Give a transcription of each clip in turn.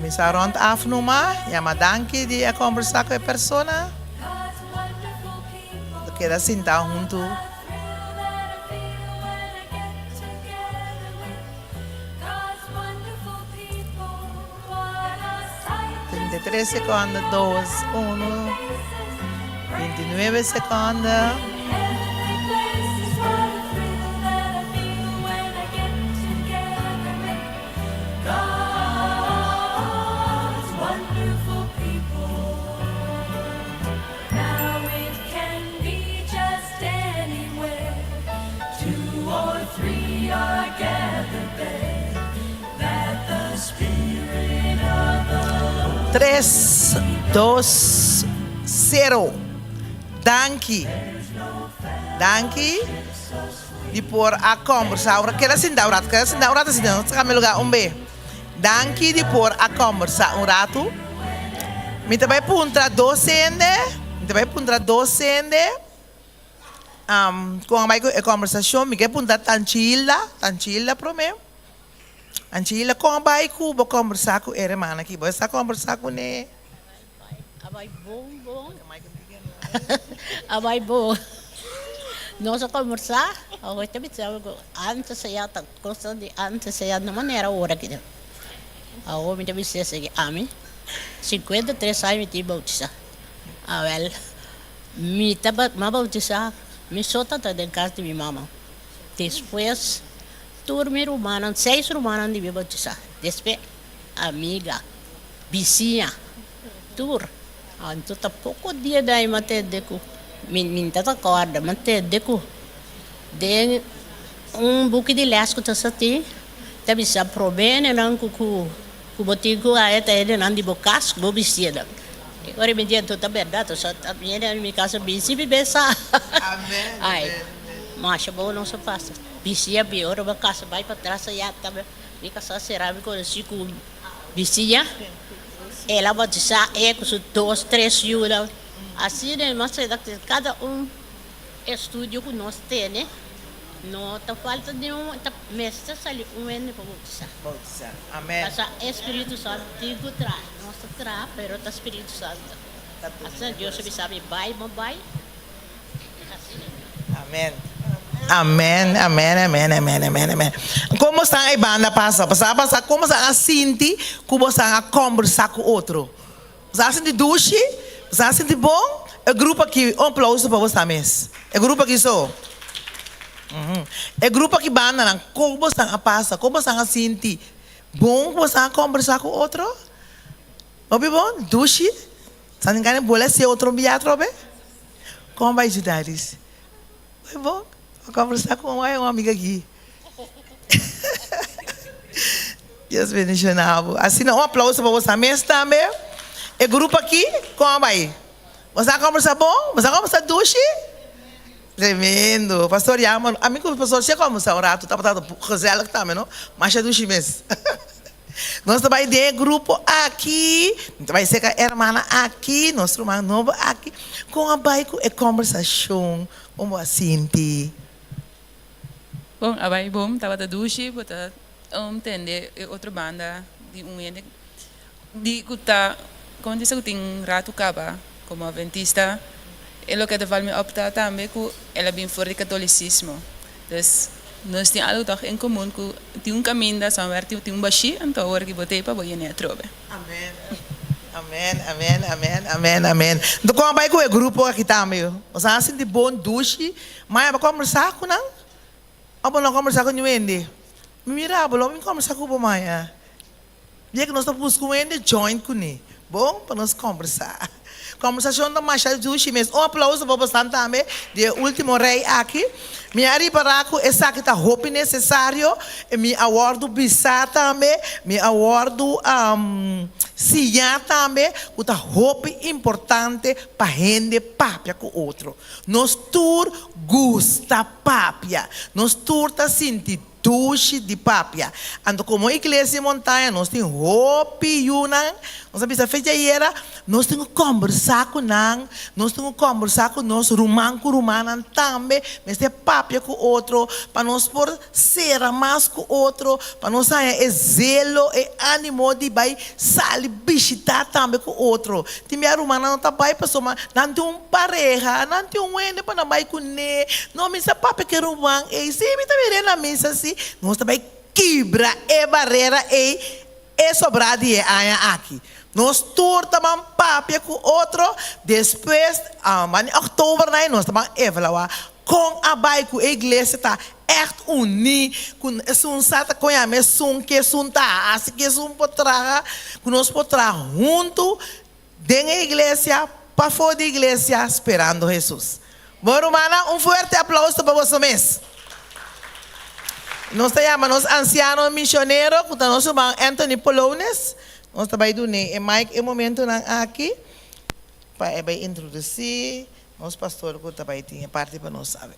Kuminsá rònt af numa, yama danki di a kòmbersá ku e persona. Ta keda sintá huntu. 33 sekonde, dos, unu, 29 sekonde. Tres, dos, sero. Danki. Danki di por a kombersá. Ora keda sinta un ratu, keda sinta un ratu asina, no ta kambia lugá un be. Danki di por a kombersá un ratu. Mi ta bai puntra dos hende, mi ta bai puntra dos hende. Kon a bai ku e kòmbersashon? Mi ke puntra Tanchi Hilda, Tanchi Hilda promé. Tanchi Hilda, kon a bai ku bo kòmbersá ku e hermana aki? Bo sa kòmbersá kuné? A bai bon bon. A bai bon. Nos a kòmbersá, awor ta bisa ku ántes ya ta kosnan di ántes ya no manera awor aki. Awor mi ta bisa esaki, ami 53 aña mi tin boutisá. Awèl. Mi ta m'a bautisá, mi so ta ta den kas di mi mama. Despues tur mi rumannan, seis rumannan di mi bautisá. Despues amiga, bisiña, tur. Anto ta poko dia dai m'a tende ku mi mi ta ta kòrda, m'a tende ku den un buki di lès ku ta sa tin ta bisa promé nenan ku ku Ku bo tin ku haña ta hendenan di bo kas ku bo bistinan. E ora mi di anto ta bèrdat, osea ta mi hende mi kas a bisti mi mes sa. Ai, masha bon nos a pasa. Bistiña bi ora bo kasa bai patras ayá ta mi kasá sera mi konosí ku bistiña. El a batisá e ku su dos tres yunan. Asina e mas kada un estudio ku nos tene. No ta falta ni un, ta mester sali un hende pa bautisa. Bautisa. Amen. Pasobra e Spiritu Santu tin ku traha. Nos ta traha, pero ta Spiritu Santu. Ta duna Asina Dios a bisa mi, bai, bo bai. Asina. Amen. Amen, amen, amen, amen, amen, amen. Kon bo stan ei banda pasa? Bo sa pasa kon bo stan a sinti ku bo stan a kombersa ku otro? Bo sa sinti dushi? Bo sa sinti bon? E grupo aki, un aplauso pa bo sa mes. E grupo aki so. E grupo aki bandanan, kon bo san a pasa? Kon bo san a sinti? Bon ku bo san a kombersá ku otro? Hopi bon? Dushi? Sa tin gana bola hasié otro bia atrobe? Kon bai Judaris? Bai bon? Bo kombersá ku un amiga aki. Dios bendiciona bo. Asina un aplauso pa boso mes tambe. E grupo aki, con a bay? Boso a combersa bon? Boso a combersa dushi? Tremendo. Pastor yama, ami cu pastor si a combersa un rato, tabata gezellig tambe no, masha dushi mes. Nos ta bay den e grupo aki, mi ta bay cerca e hermana aki, nos ruman nobo aki, con a bay cu e combersacion? Con bo a sinti? Bon, a bai bon, tabata dushi, bo ta tende e otro banda di un hende di ku ta, komo ta bisa ku tin ratu kaba komo adventista, e loke ta val mi opta tambe ku el a bin for di katolisismo. Dus nos tin algu tòg en komun ku tin un kaminda somewhere tin un bashí, anto awor ki bo ta ei pa bo yene atrobe. Amen, amen, amen, amen, amen, amen. Anto kon a bai ku e grupo aki tambe? Bo sa sinti bon dushi? Maya bo kombersá ku nan? Òf bo no kombersá ku niun hende? Mi mira bo, lo mi kombersá ku bo maya. Dia ku nos ta buska un hende, join kuné. Bon pa nos kombersá. Kombersashon ta masha dushi mes. Un aplauso pa bosan tambe di e último rei aki. Mi a ripará ku esaki ta hopi nesesario i mi a wòrdu bisá tambe, mi a wòrdu siñá tambe ku ta hopi importante pa hende papia ku otro. Nos tur gusta papia. Nos tur ta sinti dushi di papia. Anto komo Iglesia Montaña nos tin hopi yunan Nos a bisa fecha ayera, nos tin ku kòmbersá ku nan, nos tin ku kòmbersá ku nos ruman ku rumannan tambe, mester papia ku otro pa nos por sera mas ku otro, pa nos haña e zelo, e ánimo di bai sali bishitá tambe ku otro. Tin bia rumannan no ta bai pasobra nan tin un pareha, nan tin un hende pa nan bai kuné. No, mi sa papia ku e ruman ei, sí, mi ta mir'é na misa, sí. Nos ta bai kibra e barera ei E sobrá di e aña aki, nos tur ta ban papia ku otro. Despues, ban di òktober na ei, nos ta ban evaluá kon a bai ku e iglesia ta ègt uní, ku esun sa ta koña esun, ke esun ta hasi, ke esun por traha, ku nos por traha huntu den e iglesia, pafó di iglesia, sperando Hesus. Bon rumannan, un fuerte aplauso pa boso mes. Nos ta yama nos ansiano misionero, ku ta nos ruman Anthony Polones. Nos ta bai dun'é e mic e momentunan aki pa e bai introdusí nos pastor ku ta bai tin e parti pa nos awe.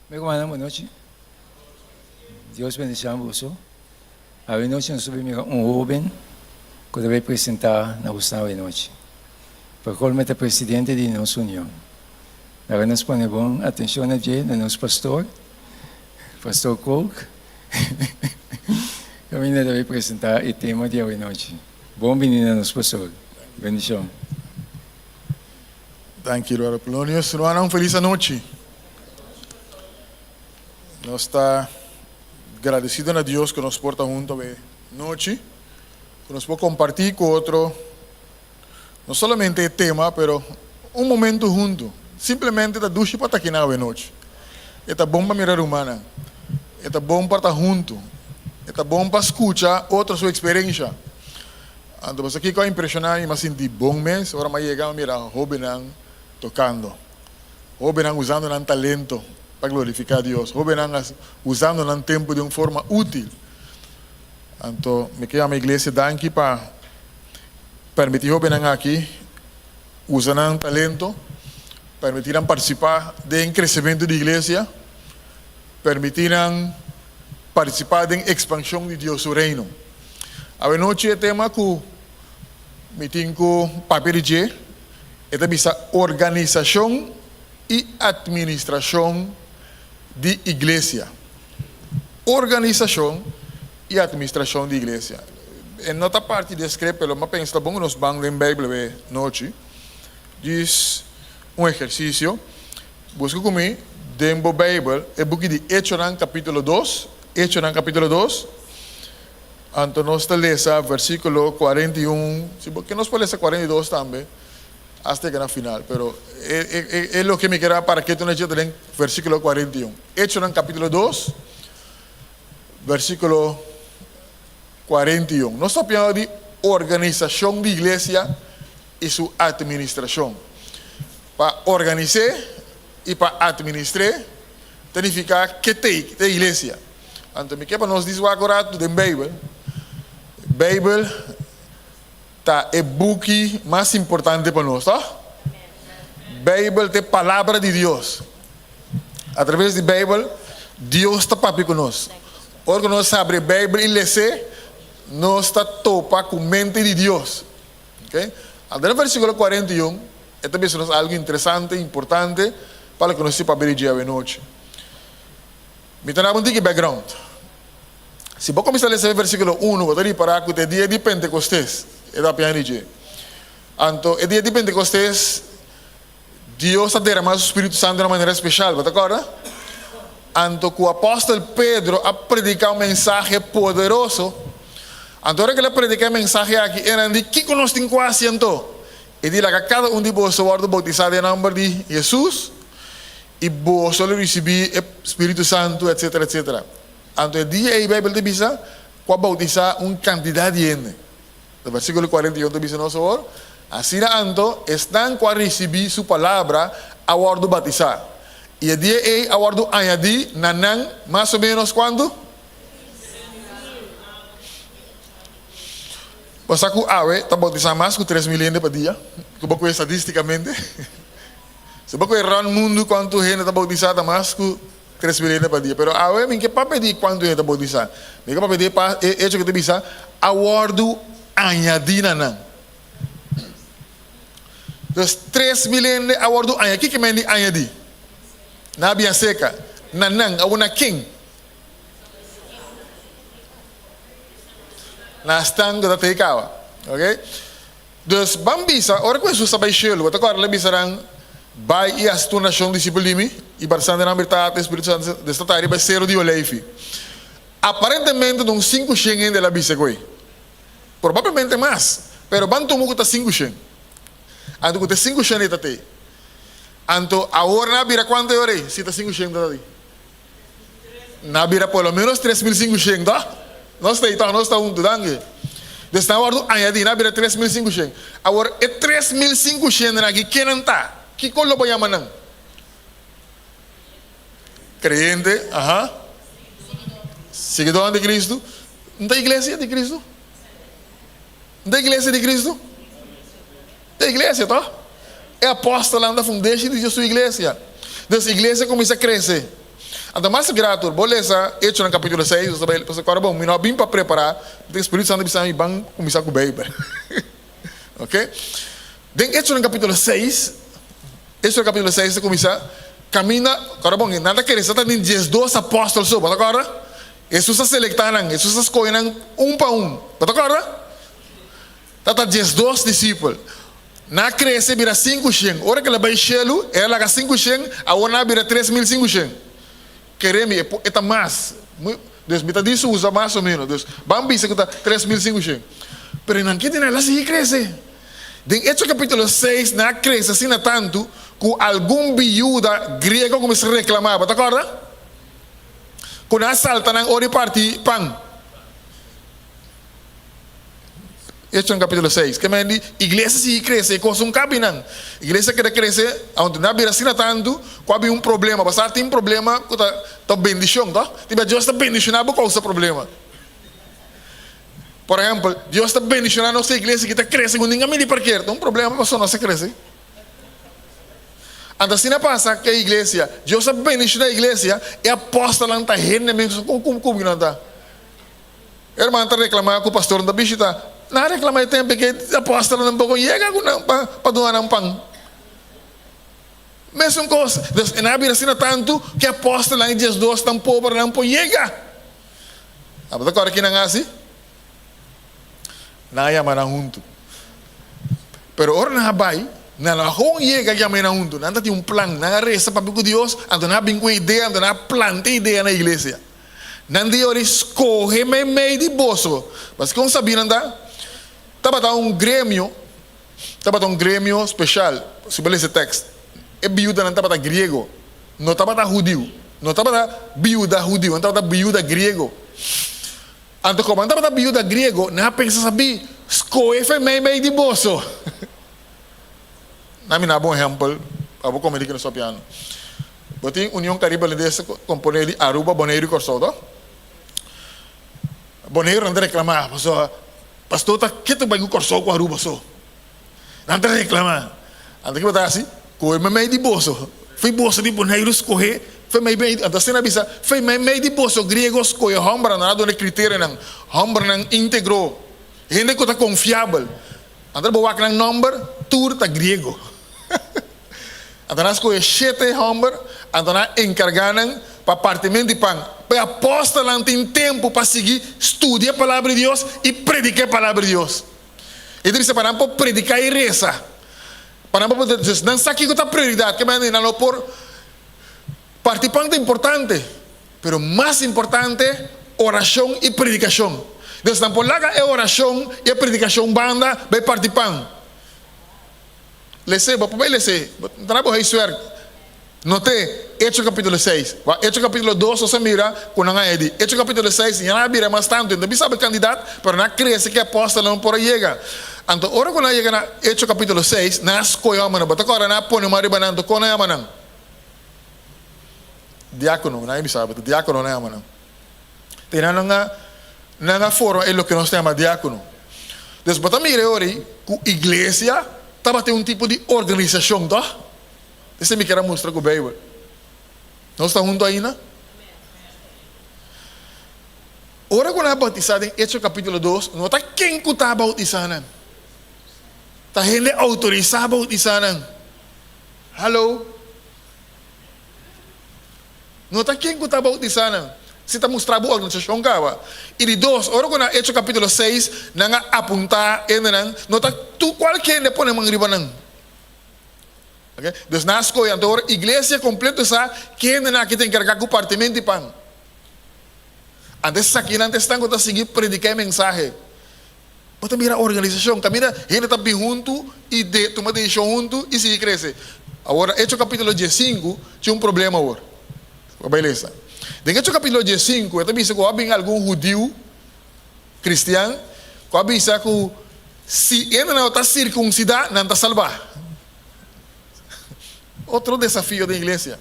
Mi rumannan, bon nochi. Dios bendicion boso. Awe nochi nos ta bin mira un hoben cu ta bay presenta na Husna awe nochi. Percolme ta presidente di nos union. Laga nos pone bon atencion na dje, na nos pastor, Pastor Kolk, caminda ta bay presenta e tema di awe nochi. Bon bini na nos pastor. Bendicion. Danki Brother Polonius. Rumannan un felis anochi. Nos ta gradesido na Dios ku nos por ta huntu awe nochi, ku nos por kompartí ku otro no solamente e tema, pero un momento huntu. Simplemente ta dushi pa ta akinan awe nochi. E ta bon pa mira rumannan. E ta bon pa ta huntu. E ta bon pa skucha otro su eksperensha. Anto pasobra kiko a impreshoná mi, mi a sinti bon mes ora mi a yega mi a mira hóbennan tokando. Hóbennan usando nan talento pa glorifiká Dios. Hóbennan usando nan tempu di un forma útil. Anto mi ke yama iglesia danki pa permití hóbennan aki usa nan talento, permití nan partisipá den kresementu di iglesia, permití nan partisipá den ekspanshon di Dios su Reino. Awenochi e tema ku mi tin ku papia di dje. E ta bisa organisashon i atministrashon di iglesia. Organisashon i atministrashon di iglesia. E no ta parti di e script, pero mi a pensa ta bon ku nos ban den Beibel awe nochi. Djis un ehersisio. Buska ku mi den bo Beibel e buki di Echonan kapítulo dos, Echonan kapítulo dos. Anto nos ta lesa versíkulo 41, si bo ke nos por lesa 42 tambe, hasta yega na final, pero e e e loke mi ker a para ketu na dje ta den versíkulo 41. Echonan kapítulo 2, versíkulo 41. Nos ta papiando di organisashon di iglesia i su atministrashon. Pa organis'é i pa atministr'é ta nifiká ke t'ei, ke ta iglesia. Anto mi ke pa nos dis wak un ratu den Beibel. Beibel ta e buki mas importante pa nos, toh? Beibel ta e Palabra di Dios. Atraves di Beibel, Dios ta papia ku nos. Ora ku nos habri e Beibel i les'é, nos ta topa ku mente di Dios. Okay? Anto den versíkulo 41, e ta bisa nos algu interesante, importante, pa loke nos tin papia di dje awenochi. Mi ta daba un tiki background. Si bo kuminsá lesa e versíkulo unu, bo ta ripará ku ta e dia di Pentekostes e ta papiando di dje. Anto, e dia di Pentekostes, Dios a deramá su spiritu santu na un manera speshal, bo ta kòrda? Anto, ku apòstel Pedro a prediká un mensahe poderoso. Anto, ora ku el a prediká e mensahe aki, e nan di, Kiko nos tin ku hasi anto? E di, Laga kada un di boso wòrdu boutisá den nòmber di Hesus. I boso lo risibí e Spiritu Santu, etsetera, etsetera. Anto e dia ei Beibel ta bisa ku a boutisá un kantidat di hende. Na versíkulo 41 ta bisa nos awor, Asina anto, esnan ku a risibí su palabra a wòrdu batisá. I e dia ei a wòrdu añadí na nan mas o ménos kuantu? Bo sa ku awe ta boutisá mas ku 3000 hende pa dia, ku bo kohe stadístikamente. Si bo kohe rònt mundu kuantu hende ta boutisá ta mas ku 3000 hende pa dia. Pero awe mi ke papia di kuantu hende ta boutisá. Mi ke papia di e pa e echo ku ta bisa a wòrdu añadí na nan. Dus 3000 hende a wòrdu añadí. Kiko men di añadí? Nan a biña seka. Na nan, awor na ken? Na stan ku ta tei kaba. Ok. Dus ban bisa, ora ku Hesus a bai shelu, bo ta kòrda el a bisa nan, Bai i hasi tur nashon disipel di mi, i batisá den nòmber di Tata, Spiritu Santu, des ta riba e seru di Oleifi. Aparentemente ta un 500 hende el a bisa ku ei. Probablemente mas, pero ban tuma ku ta 500. Anto ku ta e 500 ei ta tei. Anto awor nan a bira kuantu e ora ei, si ta 500 ta tei? Nan a bira por lo menos 3500, toh? Nos ta ei, toh? Nos ta huntu, danki. Dus nan a wòrdu añadí, nan a bira 3500. Awor, e 3500 aki, ken nan ta? Kiko lo bo yama nan? Kreyente, aha. Siguidónan di Kristu. No ta iglesia di Kristu? No ta iglesia di Kristu? Ta iglesia, toh? E apòstelnan ta fundeshi di su iglesia. Dus iglesia kuminsá krese. Anto mas grato, bo lesa Echonan kapítulo seis, bo ta bai pasobra kòrda bon, mi no a bin pa prepará, mi tin Spiritu Santu bisa mi ban kuminsá ku Beibel. Ok. Den Echonan kapítulo seis, Echonan kapítulo seis ta kuminsá kaminda, kòrda bon, nan ta krese ta tin 12 apòstel so, bo ta kòrda? Hesus a selektá nan, Hesus a skohe nan un pa un, bo ta kòrda? Ta ta 12 disipel. Nan a krese bira 500. Ora ku el a bai shelu, el a laga 500, awor nan a bira 3500. Kere mi, e ta mas. Dus mi ta di su usa mas o ménos. Dus ban bisa ku ta 3500. Pero nan kende nan el a sigui krese. Den Echo kapítulo 6 nan a krese asina tantu ku algun biuda griego a kuminsá reklamá. Bo ta kòrda? Ku nan a salta nan ora di parti pan. Echonan capítulo 6. Ke men di, iglesia sigui crece, e cos un cabi nan. Iglesia keda crece, aunke nan a bira asina tantu, cu a bin un problema. Pasá tin problema cu ta ta bendicion, toh? Tin bia Dios ta bendiciona bo causa problema. Por ehempel, Dios ta bendiciona nos iglesia ki ta crece cu ningun a midi parker. Ta un problema pasobra nos a crece. Anto asina pasa cu e iglesia. Dios a bendiciona e iglesia, e apostelnan ta hende mes cu cu nan ta. E herman ta reclama cu pastor no ta bishita. Nan a reclama e tempo ke apostelnan tampoco yega cu nan pa duna nan pan. Mesun cos. Dus e nan a bira asina tantu ke apostelnan e 12 tan pober nan por yega. Abo ta corda ki nan a haci? Nan a yama nan huntu. Pero ora nan a bai, nan no a gewoon yega yama nan huntu. Nan ta tin un plan. Nan a reza papia cu Dios, anto nan a bin cu e idea, anto nan a planta e idea na iglesia. Nan di ora skohe meimei di boso. Paske un sabí nan ta? Tabata un gremio, tabata un gremio speshal. Si bo lesa e tèkst, e biudanan tabata griego, no tabata hudiu. No tabata biuda hudiu, nan tabata biuda griego. Anto komo nan tabata biuda griego, nan a pensa sabí, skohe fe meimei di boso. Nan mina bo un ehèmpel pa bo komprendé kiko nos papiando. Bo tin Union Caribe Holandesa komponé di Aruba, Boneiru i Kòrsou, to? Boneiru nan ta reklamá pasobra pastor ta ketu bai ku Kòrsou ku Aruba so. Nan ta reklamá. Anto ki bo ta hasi? Kohe meimei di boso. Fei boso di Boneiru skohe, fei meimei, anto asina a bisa, fei meimei di boso griego skohe hòmbernan, nan a duna e kriterionan, hòmbernan íntegro, hende ku ta konfiabel. Anto bo wak nan nòmber, tur ta griego. Anto nan a skohe shete hòmber, anto nan a enkargá nan pa partimentu di pan. Pa e apòstelnan tin tempu pa sigui studia e Palabra di Dios i prediká e Palabra di Dios. E ta bisa pa nan por prediká i resa. Pa nan por, dus nan sa kiko ta prioridat, ke manera nan lo por parti pan ta importante, pero mas importante orashon i predikashon. Dus nan por laga e orashon i e predikashon banda bai parti pan. Les'é, bo por bai les'é. Bo ta na bo huiswerk. Not'é, Echo kapítulo seis. Wak Echo kapítulo dos nos a mira ku nan a edi. Echo kapítulo seis ya nan a bira mas tantu. No ta bisa bo e kandidat, pero nan a krese ku e apòstelnan no por a yega. Anto ora ku nan a yega na Echo kapítulo seis, nan a skohe hòmbernan. Bo ta kòrda nan a pone man riba nan, anto kon nan a yama nan? Diákono, nan a bisa bo, ta diákono nan a yama nan. Te nan a nan a forma e loke nos ta yama diákono. Dus bo ta mira e ora ei ku iglesia tabatin un tipo di organisashon, tòg? Esei mi kier a mustra ku Beibel. Nos ta huntu ainda? Ora ku nan a bautisá den Echo kapítulo dos, no ta ken ku ta bautisá nan. Ta hende outorisá bautisá nan. Hallo? No ta ken ku ta bautisá nan. Si ta mustra bo organisashon kaba. I di dos, ora ku nan Echo kapítulo seis, nan a apuntá hendenan, no ta tur kualke hende a pone man riba nan. Ok, dus nan a skohe. Anto ora iglesia kompleto sa ken hendenan aki ta enkargá ku partimentu di pan. Anto esakinan ta esnan ku ta sigui prediká e mensahe. Bo ta mira organisashon, kaminda hende ta bin huntu i de tuma desishon huntu i sigui krese. Awor na Echo kapítulo diesinku tin un problema awor. Bo bai lesa. Den Echo kapítulo diesinku e ta bisa ku a bin algun hudiu kristian ku a bisa ku si hendenan no ta sirkunsidá nan ta salbá. Otro desafio den iglesia.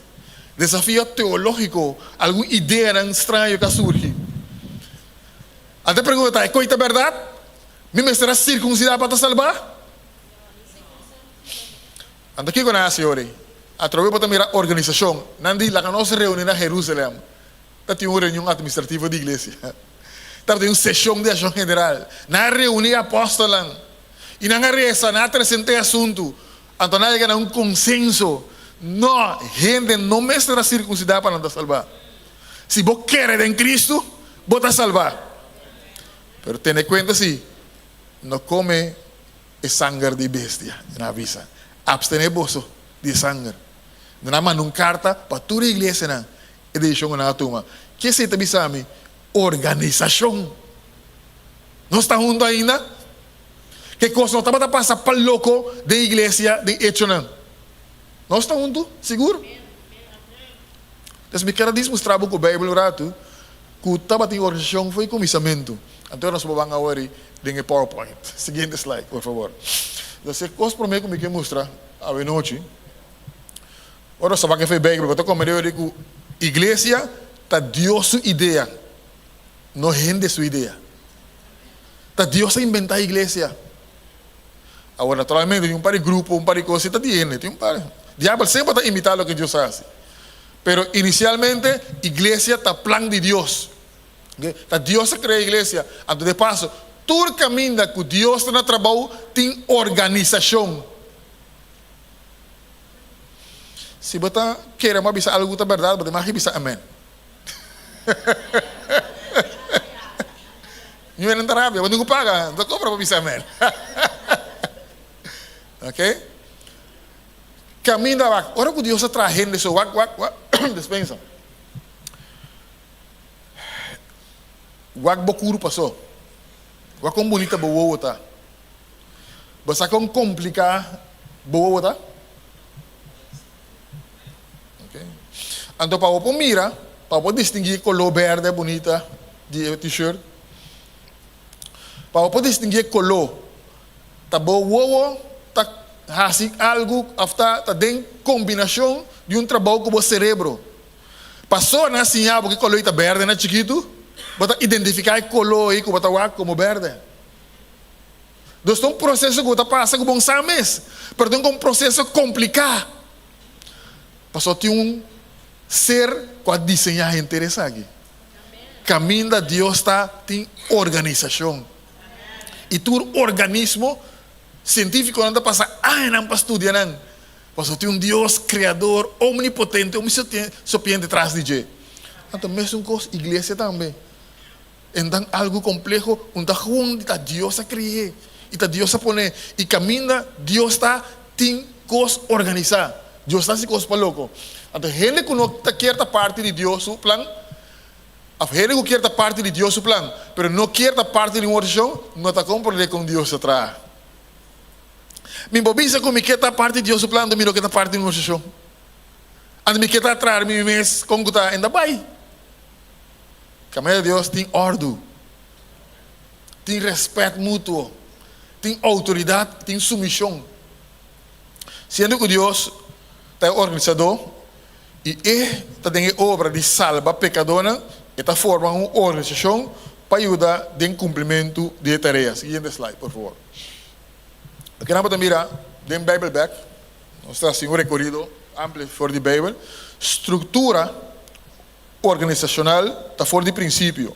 Desafio teológiko, algun ideanan straño ku a surgi. Anto e pregunta ta, e koi ta bèrdat? Mi mester a sirkunsidá pa ta salbá? Anto kiko nan a hasi ora ei? Atrobe bo ta mira organisashon. Nan di, Laga nos reuní na Herúsalèm. Ta tin un reunion atministrativo di iglesia. Tabatin un seshon di ashon general. Nan a reuní e apòstelnan i nan a resa, nan a presentá e asuntu. Anto nan a yega na un konsenso, No, hende no mester a sirkunsidá pa nan ta salbá. Si bo kere den Kristu, bo ta salbá. Pero tene kuenta si, no kome e sanger di bestia, nan a bisa. Apstené boso di e sanger. Nan a manda un karta pa tur e iglesianan e desishon ku nan a tuma. Ke esei ta bisa mi? Organisashon. Nos ta huntu ainda? Ke kos no tabata pasa pa loko den iglesia den Echonan? Nos ta huntu? Sigur? Entonces mi kier a dismustra bo ku Beibel un ratu ku tabatin organisashon for di kuminsamentu. Anto nos por ban awor den e PowerPoint. Siguiente slide, por fabor. Entonces e kos promé ku mi ke mustra awe nochi, ora nos ta wak e Beibel, bo ta komprende awor ku iglesia ta Dios su idea, no hende su idea. Ta Dios a inventá iglesia. Awor, naturalmente, tin un par di grupo, un par di kos, si ta di hende, tin un par. Diabel semper ta imitá loke Dios a hasi. Pero inisialmente, iglesia ta plan di Dios. Oke? Ta Dios a krea iglesia. Anto de paso, tur kaminda ku Dios ta na trabou, tin organisashon. Si bo ta kere bo a bisa algu ku ta bèrdat, bo ta mag bisa amèn. Mi menen ta rabia, bo tin ku paga, no ta kobra pa bisa amèn. Ok? Kaminda wak, ora ku Dios a traha hende so, wak, wak, wak, despensa. Wak bo kurpa so. Wak kon bunita bo wowo ta. Bo sa kon kompliká bo wowo ta? Ok. Anto pa bo por mira, pa bo por distinguí e koló bèrdè bunita di e t-shirt, pa bo por distinguí e koló, ta bo wowo ta hasi algu òf ta ta den kombinashon di un trabou ku bo serebro. Pasobra nan a siña bo ku e koló ei ta bèrdè na chikitu, bo ta identifiká e koló ei ku bo ta wak komo bèrdè. Dus ta un proseso ku bo ta pasa ku bo no sa mes, pero ta un proseso kompliká. Pasobra tin un ser ku a diseñá henter esaki. Kaminda Dios ta tin organisashon. I tur organismo sientífikonan ta pasa añanan pa studia nan. Pasobra tin un Dios kreador omnipotente, omnisopiente tras di dje. Anto mesun kos iglesia tambe. Entan algu kompleho un ta gewoon di ta Dios a kre'é i ta Dios a pon'é i kaminda Dios ta tin kos organisá. Dios ta hasi kos pa loko. Anto hende ku no ta kier ta parti di Dios su plan òf hende ku kier ta parti di Dios su plan pero no kier ta parti di un organisashon no ta komprondé kon Dios ta traha. Mi por bisa ku mi kier ta parti di Dios su plan anto mi no kier ta parti di un organisashon. Anto mi kier ta traha mi mes kon ku ta enda bai. Kaminda di Dios tin òrdu, tin rèspèt mutuo, tin outoridat, tin sumishon. Siendo ku Dios ta e organisadó i e ta den e obra di salba pekadónan, e ta forma un organisashon pa yuda den kumplimentu di e tarea. Siguiente slide, por fabor. Loke nan bo ta mira den Beibel bèk, nos ta hasi un rekorido amplio for di Beibel, struktura. Organisashonal ta for di prinsipio.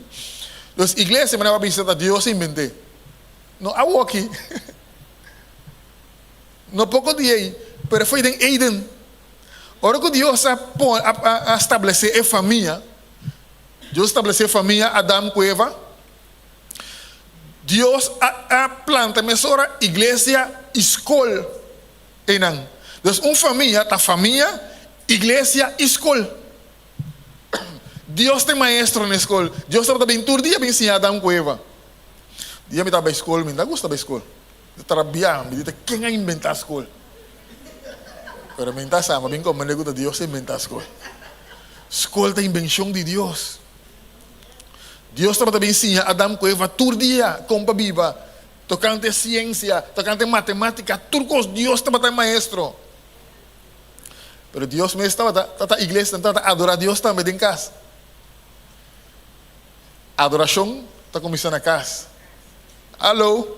Dus iglesia manera bo a bisa ta Dios a invent'é. No awoki. No poko di ei, pero foi den Eden. Ora ku Dios a pon a a stablesé e famia, Dios a stablesé e famia Adam ku Eva, Dios a a planta mesora iglesia i skol einan. Dus un famia ta famia, iglesia i skol. Dios ta e maestro na e skol. Dios tabata bin tur dia bin siña Adam ku Eva. Dia mi tabata bai skol, mi no ta gusta bai skol. Mi ta rabia, mi di ta ken a inventá skol? Pero mi no ta sa, mi a bin komprendé ku ta Dios a inventá skol. Skol ta invenshon di Dios. Dios tabata bin siña Adam ku Eva tur dia kon pa biba, tokante siensia, tokante matemátika, tur kos Dios tabata e maestro. Pero Dios mes tabata ta iglesia, nan tabata adorá Dios tambe den kas. Adorashon ta kuminsá na kas. Alo!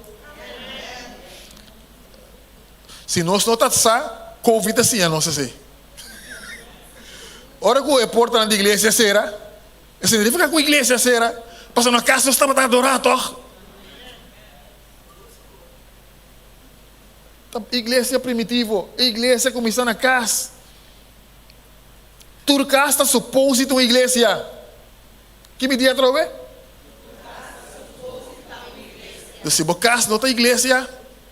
Si nos no ta sa, Covid ta siña nos esei. Ora ku e portanan di iglesia sera, esei no significa ku iglesia sera, pasobra na kas nos tabata adorá tòg. Ta iglesia primitivo. E iglesia kuminsá na kas. Tur kas ta suposi ta un iglesia. Ki mi di atrobe? Dus si bo kas no ta iglesia,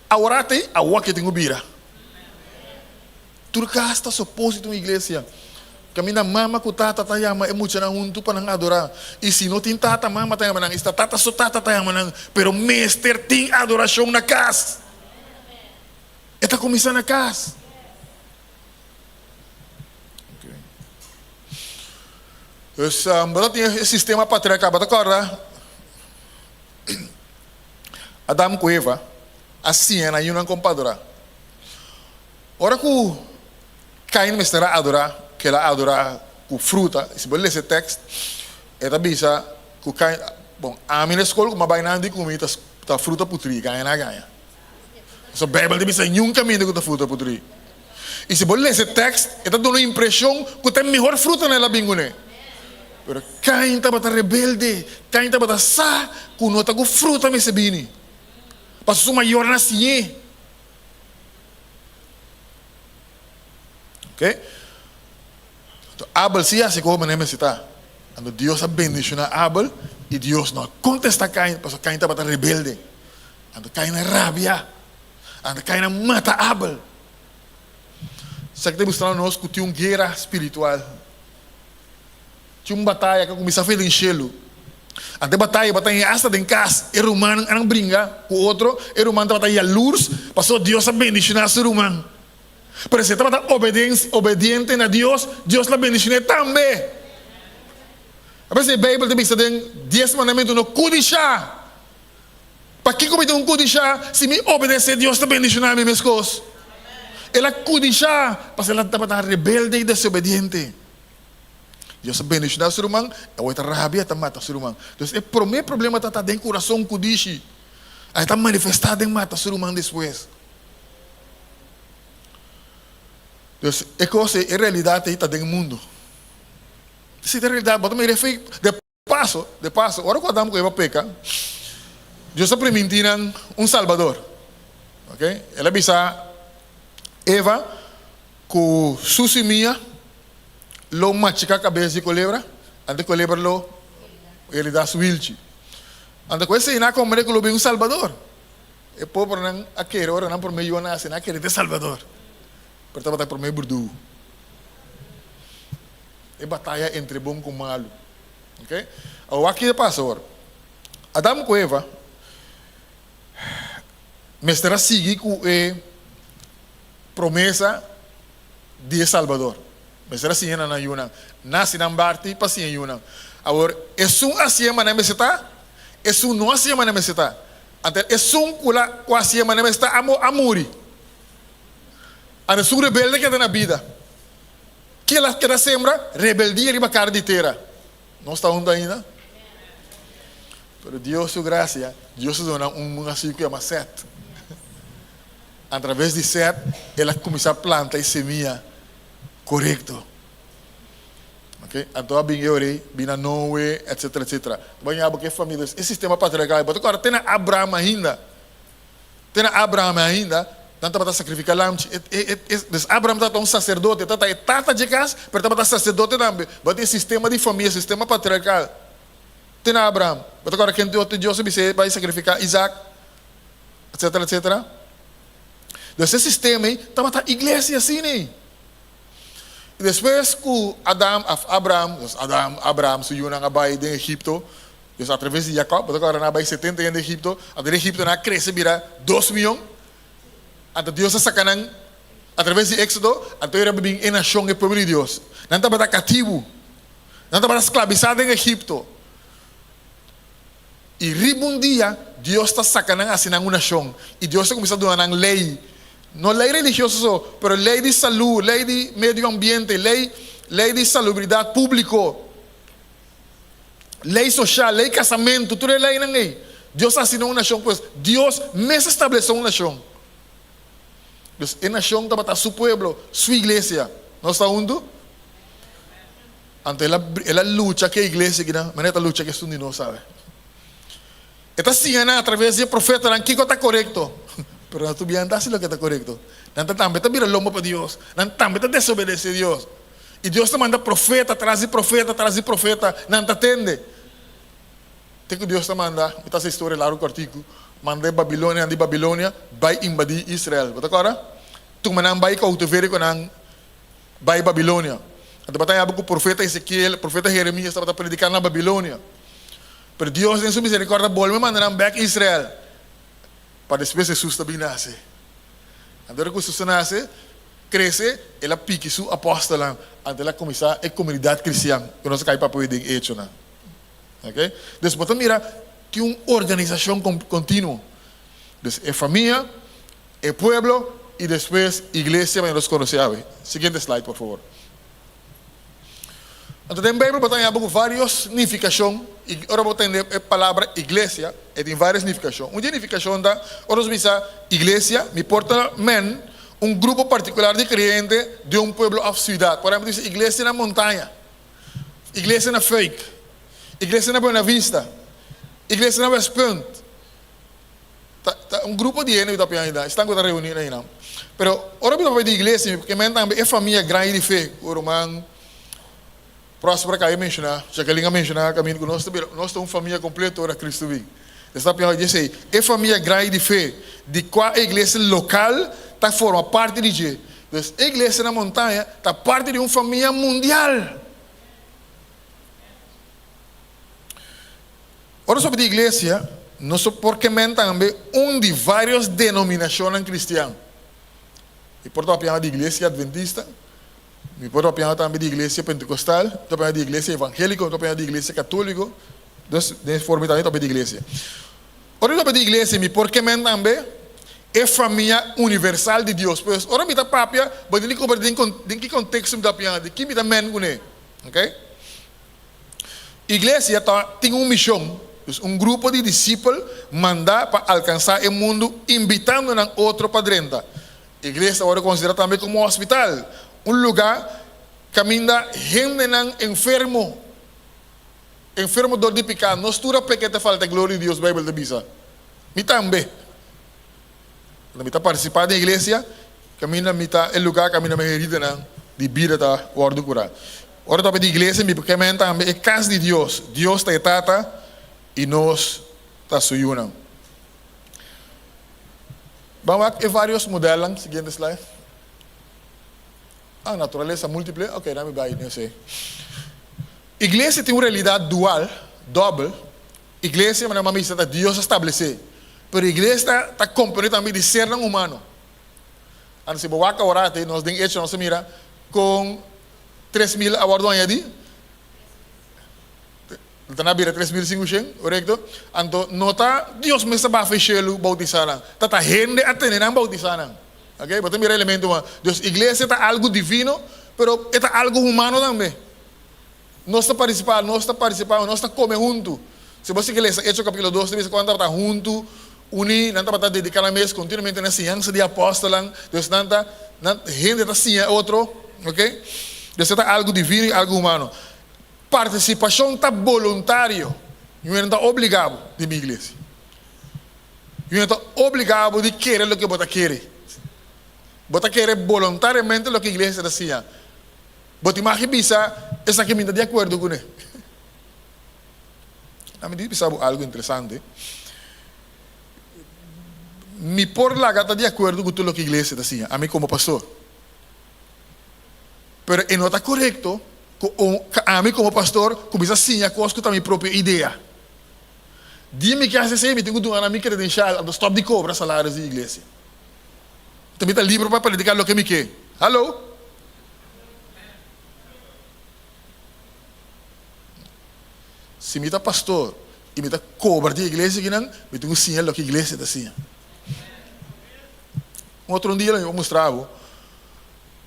awor ta ei, awor ke tin ku bira. Tur kas ta suposi ta un iglesia. Kaminda mama ku tata ta yama e muchanan huntu pa nan adorá. I si no tin tata, mama ta yama nan. I si ta tata so tata ta yama nan. Pero mester tin adorashon na kas. E ta kuminsá na kas. Dus bo ta tin e sistema patriarkal. Bo ta kòrda Adam ku Eva a siña nan yunan kon pa adorá. Ora ku Kain mester a adorá, ku el a adorá ku fruta. Si bo lesa e tèkst, e ta bisa ku Kain, bon, ami na e skol ku mi a bai nan di ku mi ta fruta putrí, gaña nan a gaña. Pasobra Beibel ta bisa niun kaminda ku ta fruta putrí. I si bo lesa e tèkst, e ta duna un impreshon ku ta e mihor frutanan el a bin kuné. Pero Kain tabata rebelde, Kain tabata sa ku no ta ku fruta mester bini, pasobra su mayornan a siñ'é. Ok. Anto Abel si hasi koho manera mester ta. Anto Dios a bendiciona Abel y Dios no a contesta Cain pasobra Cain tabata rebelde. Anto Cain a rabia. Anto Cain a mata Abel. Esaki ta mustrando nos cu tin un guera spiritual. Tin un bataya ku a kuminsá fe den shelu. Anto e bataya tabata hei asta den kas. E rumannan a nan bringa ku otro. E ruman tabata yalurs pasobra Dios a bendishoná su ruman. Pero si e tabata obediente na Dios, Dios lo a bendishoné tambe. A bes e Beibel ta bisa den Dies Mandamentu, No kudishá. Pakiko mi tin ku kudishá? Si mi obedesé Dios ta bendishoná mi meskos. El a kudishá pasobra el a tabata rebelde i desobediente. Dios a bendishoná su ruman, awor e ta rabia, e ta mata su ruman. Entonces e promé problema ta ta den kurason ku dishi, a e ta manifestá den mata su ruman despues. Entonces e kos ei, e realidat ei ta den mundu. Si ta e realidat, bo ta mira e fe, de paso, de paso, ora ku Adam ku Eva peka, Dios a primintí nan un Salbador. Ok, el a bisa Eva ku su simia lo machiká kabes di kolebra, anto e kolebra lo heridá su hilchi. Anto ku esei nan a komprendé ku lo bin un Salbador. E pobernan a kere ora nan promé yu a nase, nan a kere ta e Salbador, pero tabata e promé burdugu. E bataya entre bon ku malu. Ok? Awor wak kiko a pasa awor. Adam ku Eva mester a sigui ku e promesa di e Salbador. Mester a siña na nan yunan. Nasi nan barti pa siña yunan. Awor, esun a siña manera mester ta, esun no a siña manera mester ta. Anto esun ku la ku a siña manera mester ta a muri. Anto esun rebelde keda na bida. Kila keda sembra rebeldia riba kara di tera. Nos ta huntu ainda? Pero Dios su gracia, Dios a duna un hasiu ku yama Sèt. A traves di Sèt, el a kuminsá planta e semia korekto. Ok, anto a bin e ora ei, bin na Noe, etcetera, etcetera. Bo a ña bo ku e famia, dus e sistema patriarkal, bo ta kòrda te na Abraham ainda, te na Abraham ainda, nan tabata sakrifiká lamchi. E, e, e, dus Abraham tabata un saserdote, tabata e tata dje kas, pero tabata saserdote tambe. Bo tin e sistema di famia, sistema patriarkal, te na Abraham. Bo ta kòrda ken Dios a bis'é bai sakrifiká Isaac, etcetera, etcetera. Dus e sistema ei tabata iglesia asina ei. I despues ku Adam, òf Abraham, dus Adam, Abraham su yunan a bai den Egipto, dus atraves di Jakòb, bo ta kòrda nan a bai setenta hende Egipto, anto den Egipto nan a krese bira dos mion, anto Dios a saka nan atraves di Éksodo, anto era bin e nashon, e pueblo di Dios. Nan tabata katibu, nan tabata sklabisá den Egipto. I riba un dia, Dios ta saka nan hasi nan un nashon, i Dios ta kuminsá duna nan lei, no lei religioso so, pero lei di salú, lei di medio ambiente, lei lei di salubridat públiko, lei soshal, lei kasamentu, tur e leinan ei. Dios a hasi nan un nashon, pues Dios mes a establesé un nashon. Dus e nashon tabata su pueblo, su iglesia. Nos ta huntu? Anto el a el a lucha ku e iglesia akinan, manera e ta lucha ku esun di nos awe. E ta siña nan atraves di e profetanan kiko ta korekto, pero nan tur biaha ta hasi loke ta korekto. Nan ta tambe ta bira lomba pa Dios, nan tambe ta desobedesé Dios. I Dios ta manda profeta tras di profeta tras di profeta, nan ta tende. Te ku Dios ta manda, mi ta hasi e historia largu kòrtiku, manda e babilonianan di Babilonia bai imbadí Israel. Bo ta kòrda? Tuma nan bai koutiverio ku nan. Bai Babilonia. A tabata yaba ku profeta Ezekiel, profeta Jeremias tabata prediká na Babilonia. Pero Dios den su misericordia bolbe manda nan bèk Israel pa despues Hesus ta bin nase. Anto ora ku Hesus a nase, krese, el a piki su apòstelnan, anto el a kuminsá e komunidat kristian ku nos a kai papia den Echonan. Oke? Dus bo ta mira tin un organisashon kontinuo. Dus e famia. E pueblo y despues iglesia manera nos conoce awe. Siguiente slide por favor. Anto den Bijbel bo ta haña bo cu varios nificacion y ora bo tende e palabra iglesia e tin varios nificacion. Un di e nificacion ta ora nos bisa iglesia mi por ta men un grupo particular di creyente den un pueblo of ciudad. Por ehemplo bisa iglesia na montaña, iglesia na Fuik, iglesia na Buena Vista, iglesia na Westpunt. Ta ta un grupo di hende ku ta pian ayuda, esnan ku ta reuní na einan. Pero ora mi ta papia di iglesia, mi ke men tambe e famia grandi di fe ku ruman Prosper a kaba di menshoná, Jacqueline a menshoná kaminda ku nos ta bira, nos ta un famia kompleto ora Kristu bin. Es ta pian di esei, e famia grandi di fe di kua e iglesia lokal ta forma parti di dje. Dus e iglesia na Montaña ta parti di un famia mundial. Ora nos papia di iglesia, nos ta por kemen tambe un di varios denominashonnan kristian. Mi por ta papiando di iglesia adventista, mi por ta papiando tambe di iglesia pentekostal, mi ta papiando di iglesia evangéliko, mi ta papiando di iglesia katóliko. Dus, den e forma tambe mi ta papia di iglesia. Ora mi papia di iglesia, mi por kemen tambe e famia universal di Dios. Pues, ora mi ta papia, bo tin di komprende den ki konteksto mi ta papiando, di ki mi ta men kuné. Oké? Iglesia ta tin un mishon, dus un grupo di disipel mandá pa alkansá e mundu invitando nan otro pa drenta. Iglesia ta wòrdu konsiderá tambe komo hospital, un lugá kaminda hendenan enfermo, enfermo dor di piká. Nos tur a peka i ta falta e gloria di Dios, Beibel ta bisa. Mi tambe. Unda mi ta partisipá den iglesia, kaminda mi ta e lugá kaminda mi heridanan di bida ta wòrdu kurá. Ora ta papia di iglesia mi por kemen tambe e kas di Dios. Dios ta e Tata i nos ta su yunan. Ban wak e varios modelnan, siguiente slide. Ah, naturalesa multiple, ok, nan mi bai den esei. Iglesia tin un realidat dual, dòbel. Iglesia, manera mi a bisa, ta Dios a stablesé. Pero iglesia ta ta komponé tambe di sernan humano. Anto si bo wak awor te nos den Echo nos a mira kon 3000 a wòrdu añadí. Ta na bira 3500, korekto? Anto no ta Dios mes ta bafa e shelu boutisá nan. Ta ta hende a tene nan boutisá nan. Ok, bo ta mira elemento humano. Dus iglesia ta algu divino, pero e ta algu humano tambe. Nos ta partisipá, nos ta partisipá, nos ta kome huntu. Si bo sigui lesa Echo kapítulo dos ta bisa ku nan tabata huntu, uní, nan tabata dediká nan mes kontinuamente na siñansa di apòstelnan. Dus nan ta, nan, hende ta siña otro, ok. Dus e ta algu divino i algu humano. Partisipashon ta boluntario. Yu no ta obligá bo di mi iglesia. Yu no ta obligá bo di kere loke bo ta kere. Bo ta kere boluntariamente loke iglesia ta siña. Bo tin mag bisa, Esaki mi ta di akuerdo kuné. Ami di bisa bo algu interesante. Mi por laga ta di akuerdo ku tur loke iglesia ta siña, ami komo pastor. Pero e no ta korekto ku ami komo pastor kuminsá siña kos ku ta mi propio idea. Dia mi ke hasi esei, mi tin ku duna nan mi kredenshal, anto stòp di kobra salaris di iglesia. Anto mi ta liber pa prediká loke mi ke. Hallo? Si mi ta pastor i mi ta kobra di iglesia akinan, mi tin ku siña loke iglesia ta siña. Un otro dia lo mi por mustra bo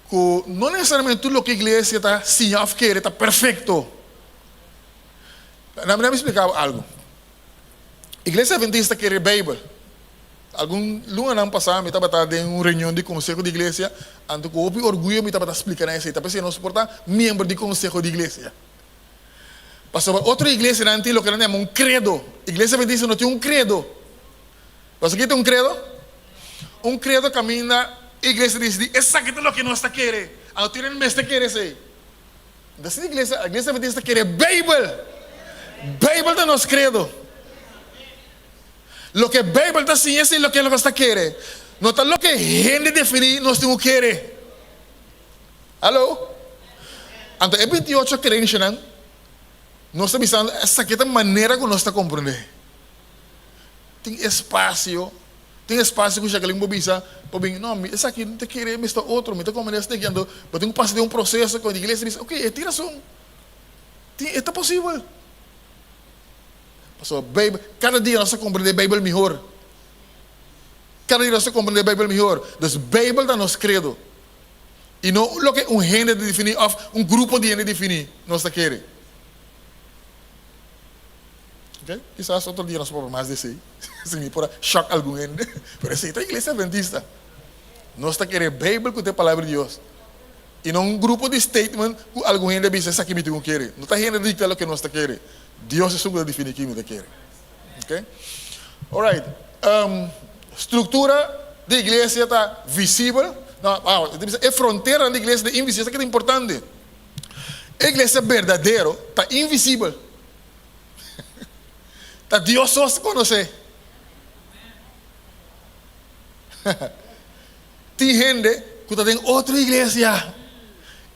ku no nesesariamente tur loke iglesia ta siña òf kere ta perfekto. Laat mi splika bo algu. Iglesia Adventista kere Beibel. Algun lunanan pasá mi tabata den un reunion di konseho di iglesia, anto ku hopi orguyo mi tabata splika nan esei. Ta p'esei nos por ta miembro di konseho di iglesia. Pasobra otro iglesianan tin loke nan yama un kredo. Iglesia Adventista no tin un kredo. Pasobra ki ta un kredo? Un kredo kaminda iglesia ta disidí esaki ta loke nos ta kere. Anto tur hende mester kere esei. Entonces iglesia, iglesia adventista kere Beibel. Beibel ta nos kredo. Loke Beibel ta siña esei loke nos ta kere. No ta loke hende definí nos tin ku kere. Hallo? Anto e 28 krenshanan nos ta bisando esaki ta manera ku nos ta komprendé. Tin espasio, tin espasio ku Jacqueline por bisa, por bin, no, mi esaki no ta kere, mi esta otro, mi ta komprendé esaki, anto bo tin ku pasa den un proseso ku e iglesia bisa, ok, e tin rason, tin, e ta posibel. Pasobra Beibel, kada dia nos ta komprendé Beibel mihor. Kada dia nos ta komprendé Beibel mihor. Dus Beibel ta nos kredo. I no loke un hende ta definí òf un grupo di hende definí nos ta kere. Ok, kisas otro dia nos por papia mas di esei, si mi por a shock algun hende, pero esei ta Iglesia Adventista. Nos ta kere Beibel ku ta e Palabra di Dios, i no un grupo di statement ku algun hende a bisa esaki mi tin ku kere. No ta hende dikta loke nos ta kere, Dios esun ku ta defini ki mi ta kere. Ok, alright, struktura di iglesia ta visibel, no, e ta bisa e fronteranan di iglesia ta invisibel, esaki ta importante. E iglesia berdadero ta invisibel. Ta Dios so konosé. Tin hende ku ta den otro iglesia.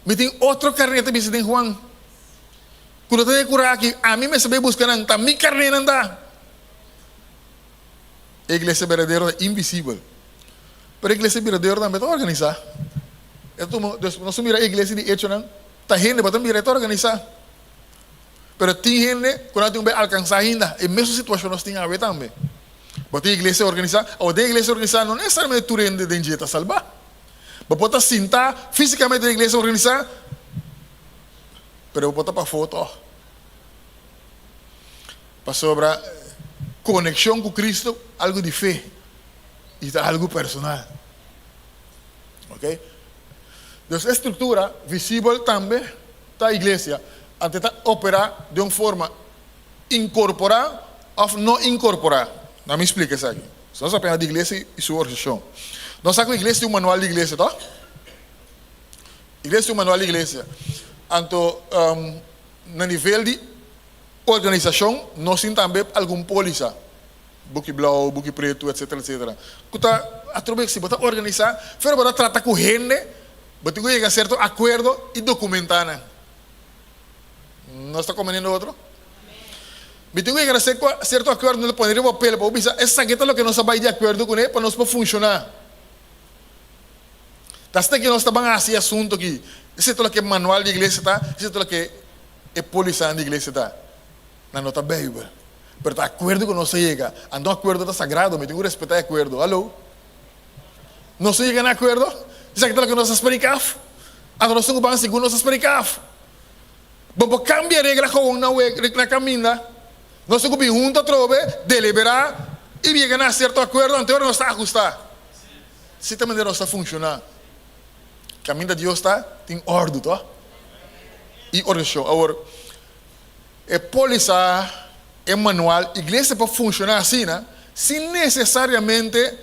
Mi tin otro karné ta bisa den Juan. Ku no ta den kura aki, ami mester bai buska nan. Ta mi karné nan ta. E iglesia berdadero ta invisibel. Pero e iglesia berdadero tambe ta organisá. E ta tuma, nos ta mira e iglesia di Echonan, ta hende bo ta mira e ta organisá. Pero tin hende ku nan tin ku bai alkansá ainda. E mesun situashon nos tin awe tambe. Bo tin iglesia organisá, awor den iglesia organisá no nesesariamente tur hende den dje ta salbá. Bo por ta sintá físikamente den iglesia organisá, pero bo por ta pafó tòg. Pasobra konekshon ku Kristu algu di fe i ta algu personal. Oke. Dus e struktura visibel tambe ta iglesia, anto e ta operá den un forma inkorporá òf no inkorporá. Na mi splika esaki. Si nos a pensa di iglesia i su organisashon. Nos sa ku iglesia tin un manual di iglesia, tòg? Iglesia tin un manual di iglesia. Anto na nivel di organisashon nos tin tambe algun pólisa, buki blou, buki pretu, etsetera, etsetera, ku ta atrobe si bo ta organisá, pero bo ta trata ku hende. Bo tin ku yega sierto akuerdo i dokumentá nan. Nos ta komprendendo otro? Mi tin ku yega na sierto akuerdo, nos ta pone riba papel pa bo bisa esaki ta loke nos a bai di akuerdo kuné pa nos por funshoná. Ta asina ke nos ta ban hasi e asuntu aki. Esei ta loke manual di iglesia ta, esei ta loke e pólisanan di iglesia ta. Nan no ta Beibel. Pero ta akuerdo ku nos a yega. Anto akuerdo ta sagrado, mi tin ku respetá e akuerdo. Hallo? Nos a yega na akuerdo? Esaki ta loke nos a spreek af. Anto nos tin ku ban segun nos a spreek af. Bo por kambia regla gewoon na weg, na kaminda. Nos tin ku bin huntu atrobe, deliberá i yega na sierto akuerdo, anto ora nos ta ahustá. Si ta manera nos ta funshoná. Kaminda Dios ta, tin òrdu, tò? I organisashon. Awor. E pólisa, e manual, iglesia por funshoná asina sin nesesariamente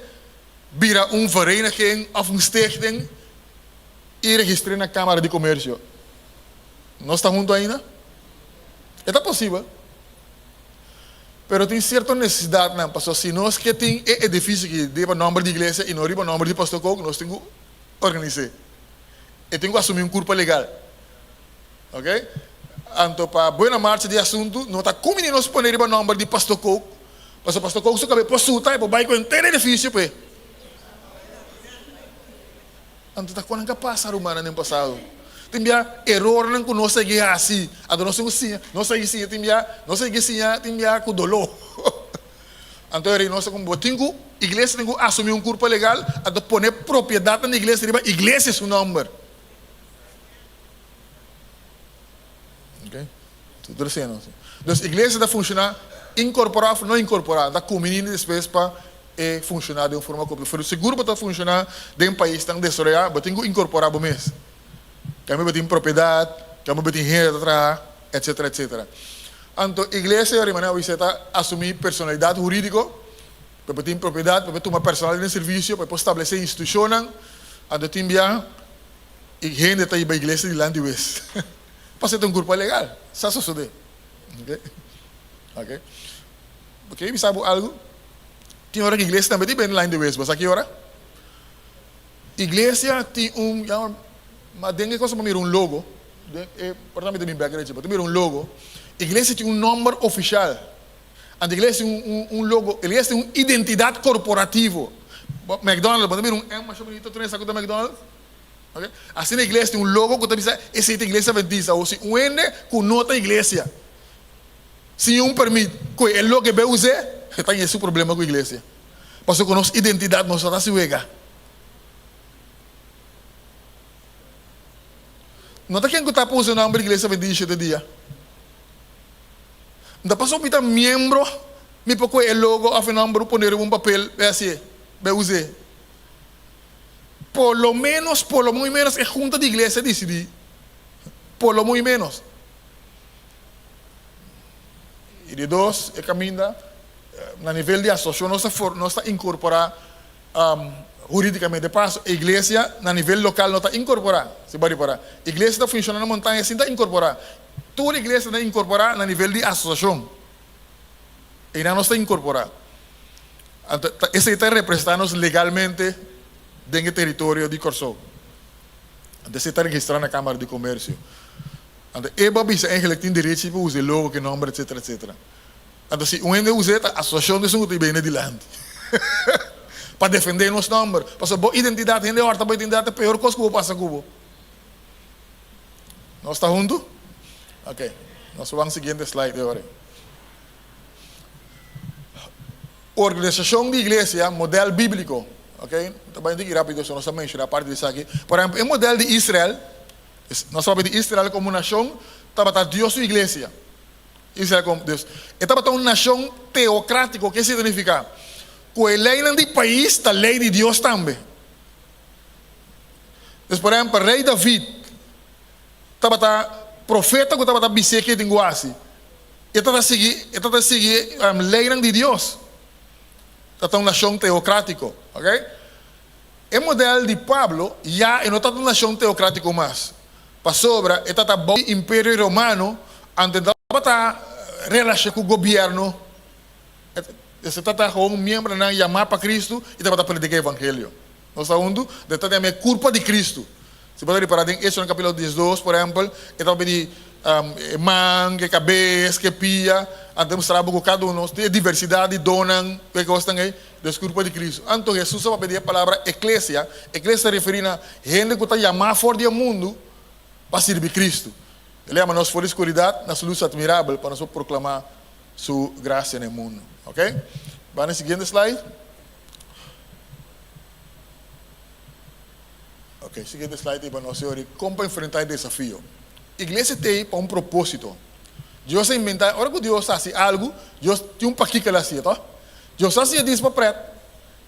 bira un vereniging òf un stichting i registr'é na Kámara di Komersio. Nos ta huntu ainda? E ta posibel. Pero tin sierto nesesidatnan, pasobra si nos ke tin e edifisio aki riba nòmber di iglesia i no riba nòmber di Pastor Kook, nos tin ku organis'é. E tin ku asumí un kurpa legal. Ok? Anto pa buena marcha di asuntu, no ta kumini nos pone riba nòmber di Pastor Kook, pasobra Pastor Kook su kabe por suta i por bai ku henter edifisio p'e. Anto ta kon nan ka pasa rumannan den pasado? Tin bia erornan ku nos a yegi hasi, anto nos tin ku siña, nos a yegi siña tin bia, nos a yegi siña tin bia ku doló. Anto e rei nos ta ku bo tin ku, iglesia tin ku asumí un kurpa legal, anto pone propiedatnan di iglesia riba iglesia su nòmber. Ok, tur esei nos. Dus iglesia ta funshoná inkorporá òf no inkorporá, ta kuminí despues pa e funshoná den un forma kompleto. Pero sigur bo ta funshoná den paisnan desaroyá, bo tin ku inkorporá bo mes. Kambia bo tin propiedat, kambia bo tin hende ta traha, etsetera, etsetera. Anto iglesia riba nan awisé ta asumí personalidat hurídiko, pa bo tin propiedat, pa bo tuma personal den servisio, pa bo por stablesé institushonnan. Anto tin bia i hende ta hiba iglesia dilanti wes. Pasobra ta un kurpa legal. Sa sosodé. Ok. Ok. Bo ke bisa bo algu? Tin ora ku iglesia tambe ta bini line di wes, bo sa ki ora? Iglesia tin un, ya, ma den e cosa bo mira un logo, den e, por ta mi ta bin bek derecho, bo ta mira un logo. Iglesia tin un nomber oficial. Anto iglesia tin un, un, un logo, iglesia tin un identidad corporativo. Bo, McDonald's, bo ta mira un M masha bunito tur esaki ku ta McDonald's? Ok. Asina iglesia tin un logo ku ta bisa esei ta iglesia adventista o si un hende ku no ta iglesia sin un permit ku e loke be us'é e ta su problema ku iglesia. Pasobra ku nos identidat nos no ta hasi wega. No ta ken ku ta pa usa nomber iglesia adventista shete dia. No ta pasobra mi ta miembro mi por kohe e logo òf e nomber pone riba un papel be hasié be us'é. Por lo menos, por lo muy menos e junta di iglesia a disidí. Por lo muy menos. I di dos, e kaminda na nivel di asosiashon nos ta for, nos ta inkorporá hurídikamente. Paso, e iglesia na nivel lokal no ta inkorporá, si bo a ripará. Iglesia ta funshoná na montaña sin ta inkorporá. Tur iglesia ta inkorporá na nivel di asosiashon. Einan nos ta inkorporá. Anto ta esei ta representá nos legalmente den e teritorio di Kòrsou. Anto esei ta registrá na Kámara di Komersio. Anto e bo a bisa eigenlik tin derechi pa usa e logo, ku e nòmber etsetera etsetera. Anto si un hende us'é ta asosiashon di esun ku ta bini dilanti pa defendé nos nòmber. Pasobra bo identidat, hende hòrta bo identidat ta peor kos ku bo pasa ku bo. Nos ta huntu? Ok, nos ban siguiente slide e ora ei. Organisashon di iglesia, modèl bíbliko. Ok, ta bai un tiki rápido so nos a menshoná parti di esaki. Por ehèmpel, e modèl di Israel, nos papia di Israel komo nashon, tabata Dios su iglesia. Israel komo Dios. E tabata un nashon teokrátiko. Ke esei ta nifiká? Ku e leinan di pais ta lei di Dios tambe. Pues, por ehèmpel, rei David tabata profeta ku tabata bis'é ke tin ku hasi. E tabata sigui, e tabata sigui leinan di Dios. Tabata un nashon teokrátiko, oke. E modèl di Pablo, ya e no tabata un nashon teokrátiko mas, pasobra e tabata bou di Imperio Romano, anto e tabata relashoná ku gobièrnu. E tabata gewoon miembronan yamá pa Kristu i tabata prediká evangelio. Nos ta huntu? De ta den e kurpa di Kristu. Si bo ta ripará den Echonan kapítulo diesdos, por ehèmpel, e ta papia di e man, ku e kabes, ku e pia. Anto e mustra bo ku kada un nos tin e diversidat di donnan, ku e kosnan ei, des kurpa di Kristu. Anto Hesus a papia di e palabra eklesia. Eklesia ta referí na hende ku ta yamá for di e mundu pa sirbi Kristu. El a yama nos for di skuridat na su lus atmirabel pa nos por proklamá su grasia na e mundu. Oke? Bai na e siguiente slide. Ok, siguiente slide ei pa nos yori kon pa enfrentá e desafio. Iglesia t'ei pa un propósito. Dios a inventá, ora ku Dios hasi algu, Dios tin un pakiko el a hasié, tò? Dios a hasié dis pa prèt,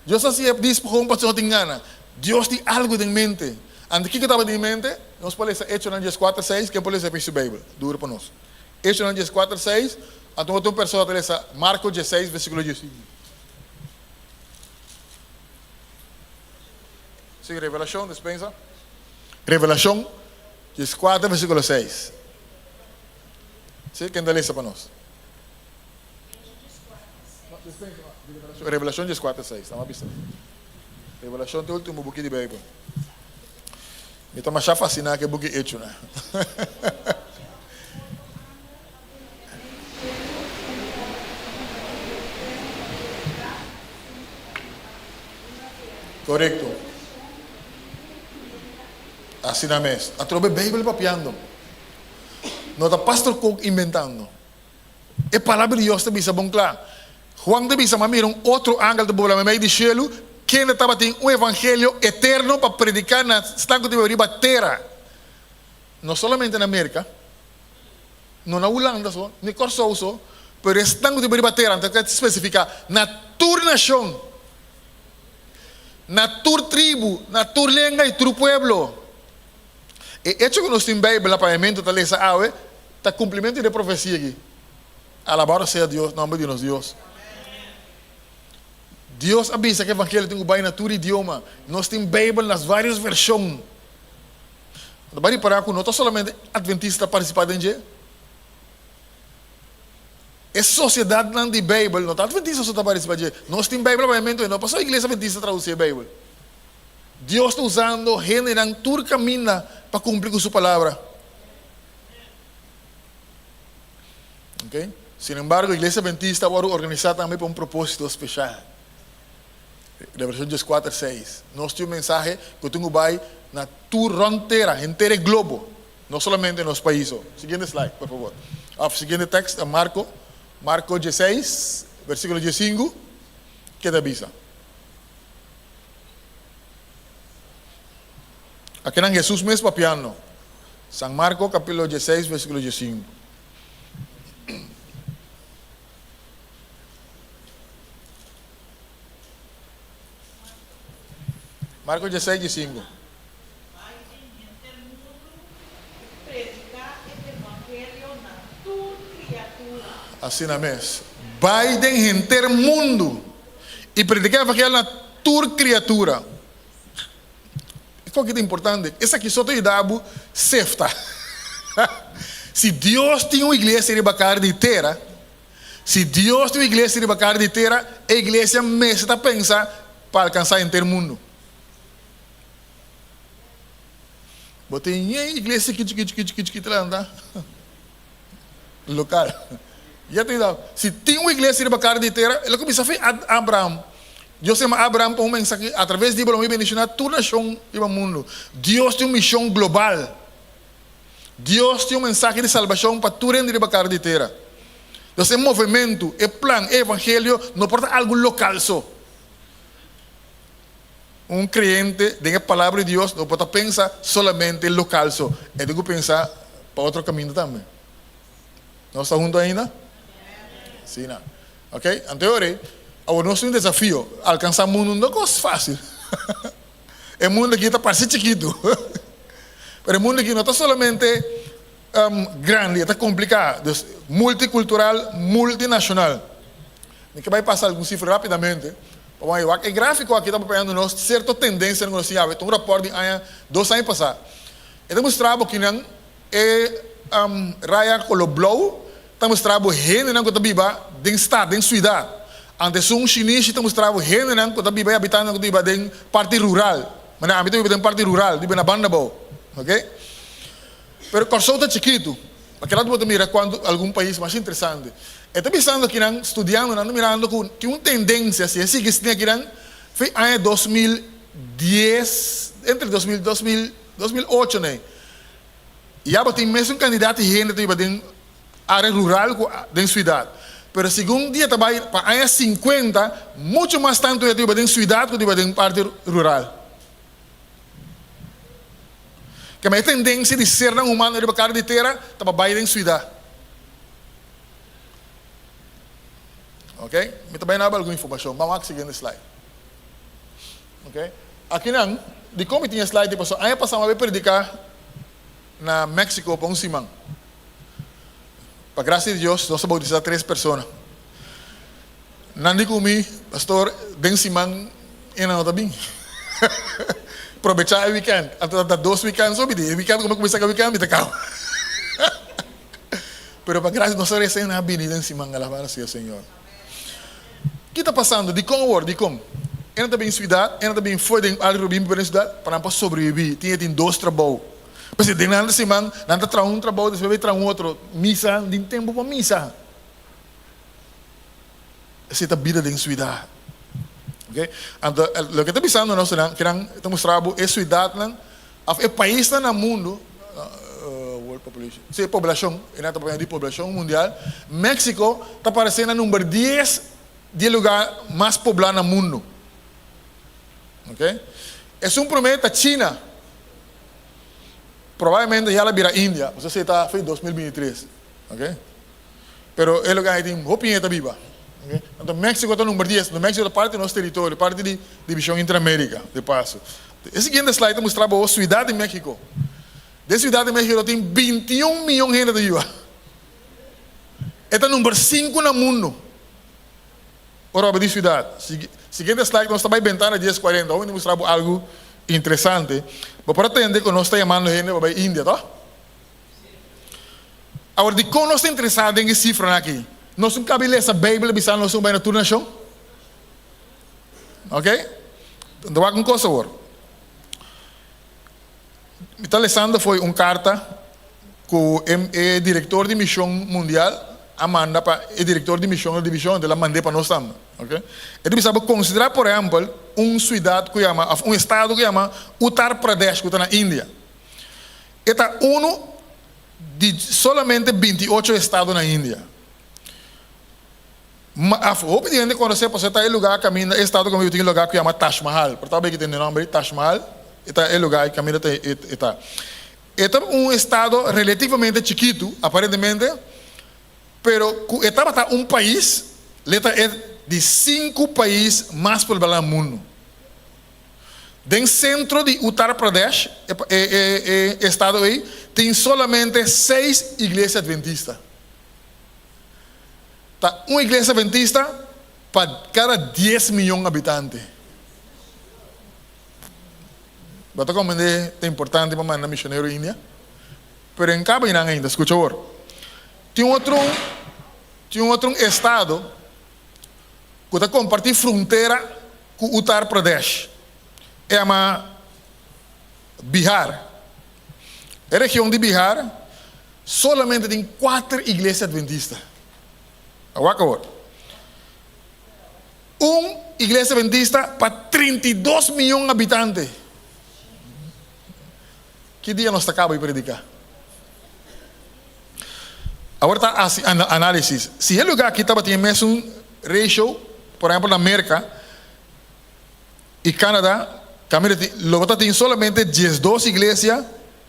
Dios a hasié dis pa kon pasobra tin gana. Dios tin algu den mente. Anto kiko tabatin den mente? Nos por lesa Echonan dieskuater seis, ken por lesa e su Beibel? Duru pa nos. Echonan 14, 6, anto otro un persona ta lesa Marko 16, versíkulo 15. Sí, Revelashon, despensa. Revelashon 14, versíkulo 6. Sí, ken ta lesa pa nos? Revelashon 14, 6. Tama bisa. Revelashon ta e último buki di Beibel. Mi ta masha fasiná ku e buki Echonan. Korekto. Asina mes. Atrobe Beibel papiando. No ta Pastor Kook inventando. E Palabra di Dios ta bisa bon kla. Juan ta bisa, M'a mira un otro angel ta bula meimei di shelu, kende tabatin un evangelio eterno pa prediká na esnan ku ta biba riba tera. No solamente na Merka, no na Hulanda so, ni Kòrsou so, pero esnan ku ta biba riba tera, anto ta spesifiká, na tur nashon, na tur tribu, na tur lenga i tur pueblo. E echo ku nos tin Beibel na papiamentu ta lesa awe ta kumplimentu di e profesia aki. Alabado sea Dios, nòmber di nos Dios. Dios a bisa ku e evangelio tin ku bai na tur idioma. Nos tin Beibel na vários vershon. Ta bai ripará ku no ta solamente atventista ta partisipá den dje. E sosiedatnan di Beibel no ta atventista so ta partisipá dje. Nos tin Beibel papiamentu i no pasobra iglesia atventista tradusí e Beibel. Dios ta usando hendenan tur kaminda pa kumpli ku su palabra. Ok. Sin embargo, Iglesia Adventista a wòrdu organisá tambe pa un propósito speshal. Revelashon dieskuater, seis. Nos tin un mensahe ku tin ku bai na tur rònt tera, henter e globo, no solamente nos pais so. Siguiente slide, por fabor. Òf siguiente tèkst, Marko, Marko diesseis, versíkulo diesinku, ke ta bisa? Akinan Hesus mes papiando. San Marko kapítulo diesseis versíkulo diesinku. Marko diesseis diesinku. Bai den henter mundu i prediká e evangelio na tur kriatura. Asina mes, bai den henter mundu i prediká e evangelio na tur kriatura. E koki ta importante. Esaki so ta yuda bo sefta. Si Dios tin un iglesia riba kara di tera, si Dios tin un iglesia riba kara di tera, e iglesia mester ta pensa pa alkansa henter mundu. Bo tin yen iglesia chiki chiki chiki chiki chiki ta lanta lokal. Ya ta yuda. Si tin un iglesia riba kara di tera, el a kuminsá fe Abraham. Dios a yama Abraham pa un mensahe atraves di bo lo mi bendishoná tur nashon riba mundu. Dios tin un mishon global. Dios tin un mensahe di salbashon pa tur hende riba kara di tera. Entonces e movementu, e plan, e evangelio no por ta algu lokal so. Un kreyente den e Palabra di Dios no por ta pensa solamente lokal so. E tin ku pensa pa otro kaminda tambe. Nos ta huntu ainda? Sí na. Ok, anto e ora ei, awor nos tin un desafio, alkansá mundu no kos fásil. E mundu aki ta parse chikitu, pero e mundu aki no ta solamente grandi, e ta kompliká, dus multikultural, multinashonal. Mi ke bai pasa algun sifra rápidamente pa bo wak. E gráfiko aki ta papia nos sierto tendensianan ku nos tin awe. Ta un rapòrt di aña, dos aña pasá. E ta mustra bo kinan E raya koló blou ta mustra bo hendenan ku ta biba den stat, den suidat. Ante esun shinishi ta mustra bo hendenan ku ta biba i habitantenan ku ta biba den parti rural. Manera ami ta biba den parti rural, biba na Bandabou. Ok. Pero Kòrsou ta chikitu. Pa kila bo ta mira kuantu algun pais mas interesante. E ta bisando kinan studiandonan ta mirando ku tin un tendensia si e sigui asina kinan fin aña 2010 entre 2000 2000 2008 nei. Ya bo tin mesun kandidat di hende ta biba den área rural ku den siudat. Pero segun dia ta bai pa aña sinkuenta, muchu mas tantu hende ta biba den siudat ku ta biba den parti rural. Kema e tendensia di sernan humano riba kara di tera ta pa bai den siudat. Ok, mi ta bai naba algun informashon. Ban wak siguiente slide. Ok, akinan, dikon mi tin e slide ei? Pasobra aña pasá mi a bai prediká na Mexico pa un siman. Pa gracia di Dios, nos a bautisa tres persona. Nan di cu mi, Pastor, den siman e nan no ta bin. Probecha e weekend. Anto ta dos weekend so mi di. E weekend cu mi cuminsa cu e weekend mi ta caba. Pero pa gracia nos a resa e nan a bini den siman. Alabado sea Señor. Ki ta pasando? Dikon awor? Dikon? E nan ta bin siudat, e nan ta bin fo'i den Alto Rubin pa bini siudat pa nan por sobreviví. Tin e tin dos trabou. Pasobra den nan siman nan ta traha un trabou, despues bai traha un otro. Misa, tin tempu pa misa. Esei ta bida den siudat. Oke? Anto, loke ta bisando nos nan, kinan ta mustra bo e siudatnan òf e paisnan na mundu, world population, sí, e poblashon, e nan ta papia di poblashon mundial, Mexico ta paresé na number dies di e lugá mas poblá na mundu. Oke? Esun promé ta China. Probablemente ya la bira India, pasobra esei ta fe 2023. Oke? Pero e lugá ei tin hopi hende ta biba. Oke? Anto Mexico ta number dies. Mexico ta parti di nos teritorio, parti di Divishon Interamérika, de paso. E siguiente slide ta mustra bo Siudat di Mexico. Den Siudat di Mexico tin 21 miyon hende ta biba. E ta number sinku na mundu. Ora bo di siudat. Siguiente slide nos ta bai bentana dies kuarenta. Hopi ta mustra bo algu interesante. Bo por a tende ku nos ta yamando hende pa bai India, toh? Awor, dikon nos ta interesá den e sifranan aki? Nos no kabi lesa Beibel a bisa nos no bai na tur nashon? Ok? Anto wak un kos awor. Mi ta lesando fo'i un karta ku e direktor di mishon mundial a manda pa e direktor di mishon na divishon, anto el a mand'é pa nos tambe. Ok? E ta bisa bo konsiderá por ehèmpel un siudat ku yama òf un estado ku yama Uttar Pradesh ku ta na India. E ta unu di solamente 28 estado na India. Ma af hopi di hende konosé pasobra ta e lugá kaminda, e estado kaminda tin e lugá ku yama Taj Mahal. Por tabata ki tende nòmber ei, Taj Mahal, e ta e lugá ei kaminda ta e ta. E ta un estado relativamente chikitu, aparentemente, pero ku e tabata un pais, le ta e di sinku pais mas poblá na mundu. Den sentro di Uttar Pradesh, e estado ei, tin solamente seis iglesia adventista. Ta un iglesia adventista pa kada dies miyon habitante. Bo ta komprendé ta importante pa manda misionero India? Pero en kaba einan ainda, skucha awor. Tin otro, tin otro estado ku ta kompartí frontera ku Uttar Pradesh. E yama Bihar. E region di Bihar solamente tin kuater iglesia adventista. A wak awor. Un iglesia adventista pa 32 miyon habitante. Ki dia nos ta kaba di prediká? Awor ta hasi análisis. Si e lugá aki tabatin e mesun ratio, por ehèmpel na Merka i Canada, kaminda tin, lo bo ta tin solamente 12 iglesia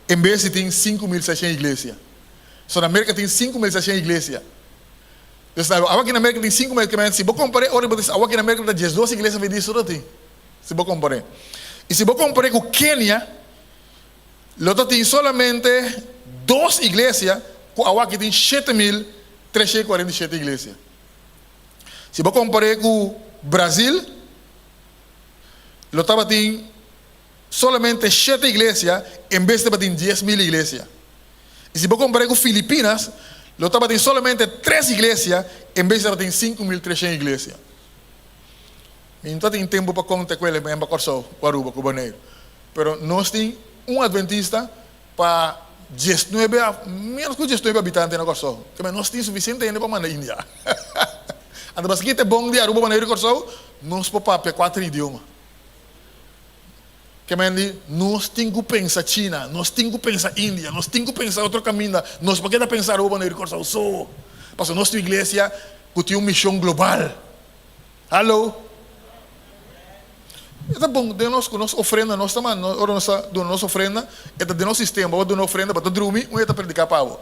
en bes di tin 5600 iglesia. So na Merka tin 5600 iglesia. Dus na awor aki na Merka tin 5000, si bo kompar'é ora bo ta bisa awor aki na Merka ta 12 iglesia adventista ta tin, si bo kompar'é. I si bo kompar'é ku Kenia, Lo ta tin solamente dos iglesia ku awaki tin 7347 iglesia. Si bo kompar'é ku Brazil, lo tabatin solamente shete iglesia en bes tabatin 10,000 iglesia. I si bo kompar'é ku Filipinas, lo tabatin solamente tres iglesia en bes tabatin 5300 iglesia. Mi no ta tin tempu pa konta ku el e pa Kòrsou, ku Aruba, ku Boneiru. Pero nos tin un adventista pa diesnuebe a menos ku diesnuebe habitante na Kòrsou. Keme nos tin sufisiente hende pa manda India. Anto paske ta e bon di Aruba, Boneiru i Kòrsou, nos por papia kuater idioma. Keme di nos tin ku pensa China, nos tin ku pensa India, nos tin ku pensa otro kaminda, nos por keda pensa Aruba, Boneiru i Kòrsou so. Pasobra nos tin un iglesia ku tin un mishon global. Hallo. E ta bon den nos ku nos ofrenda nos ta manda ora nos ta duna nos ofrenda e ta den nos sistema bo a duna ofrenda bo ta drumi un e ta prediká pa bo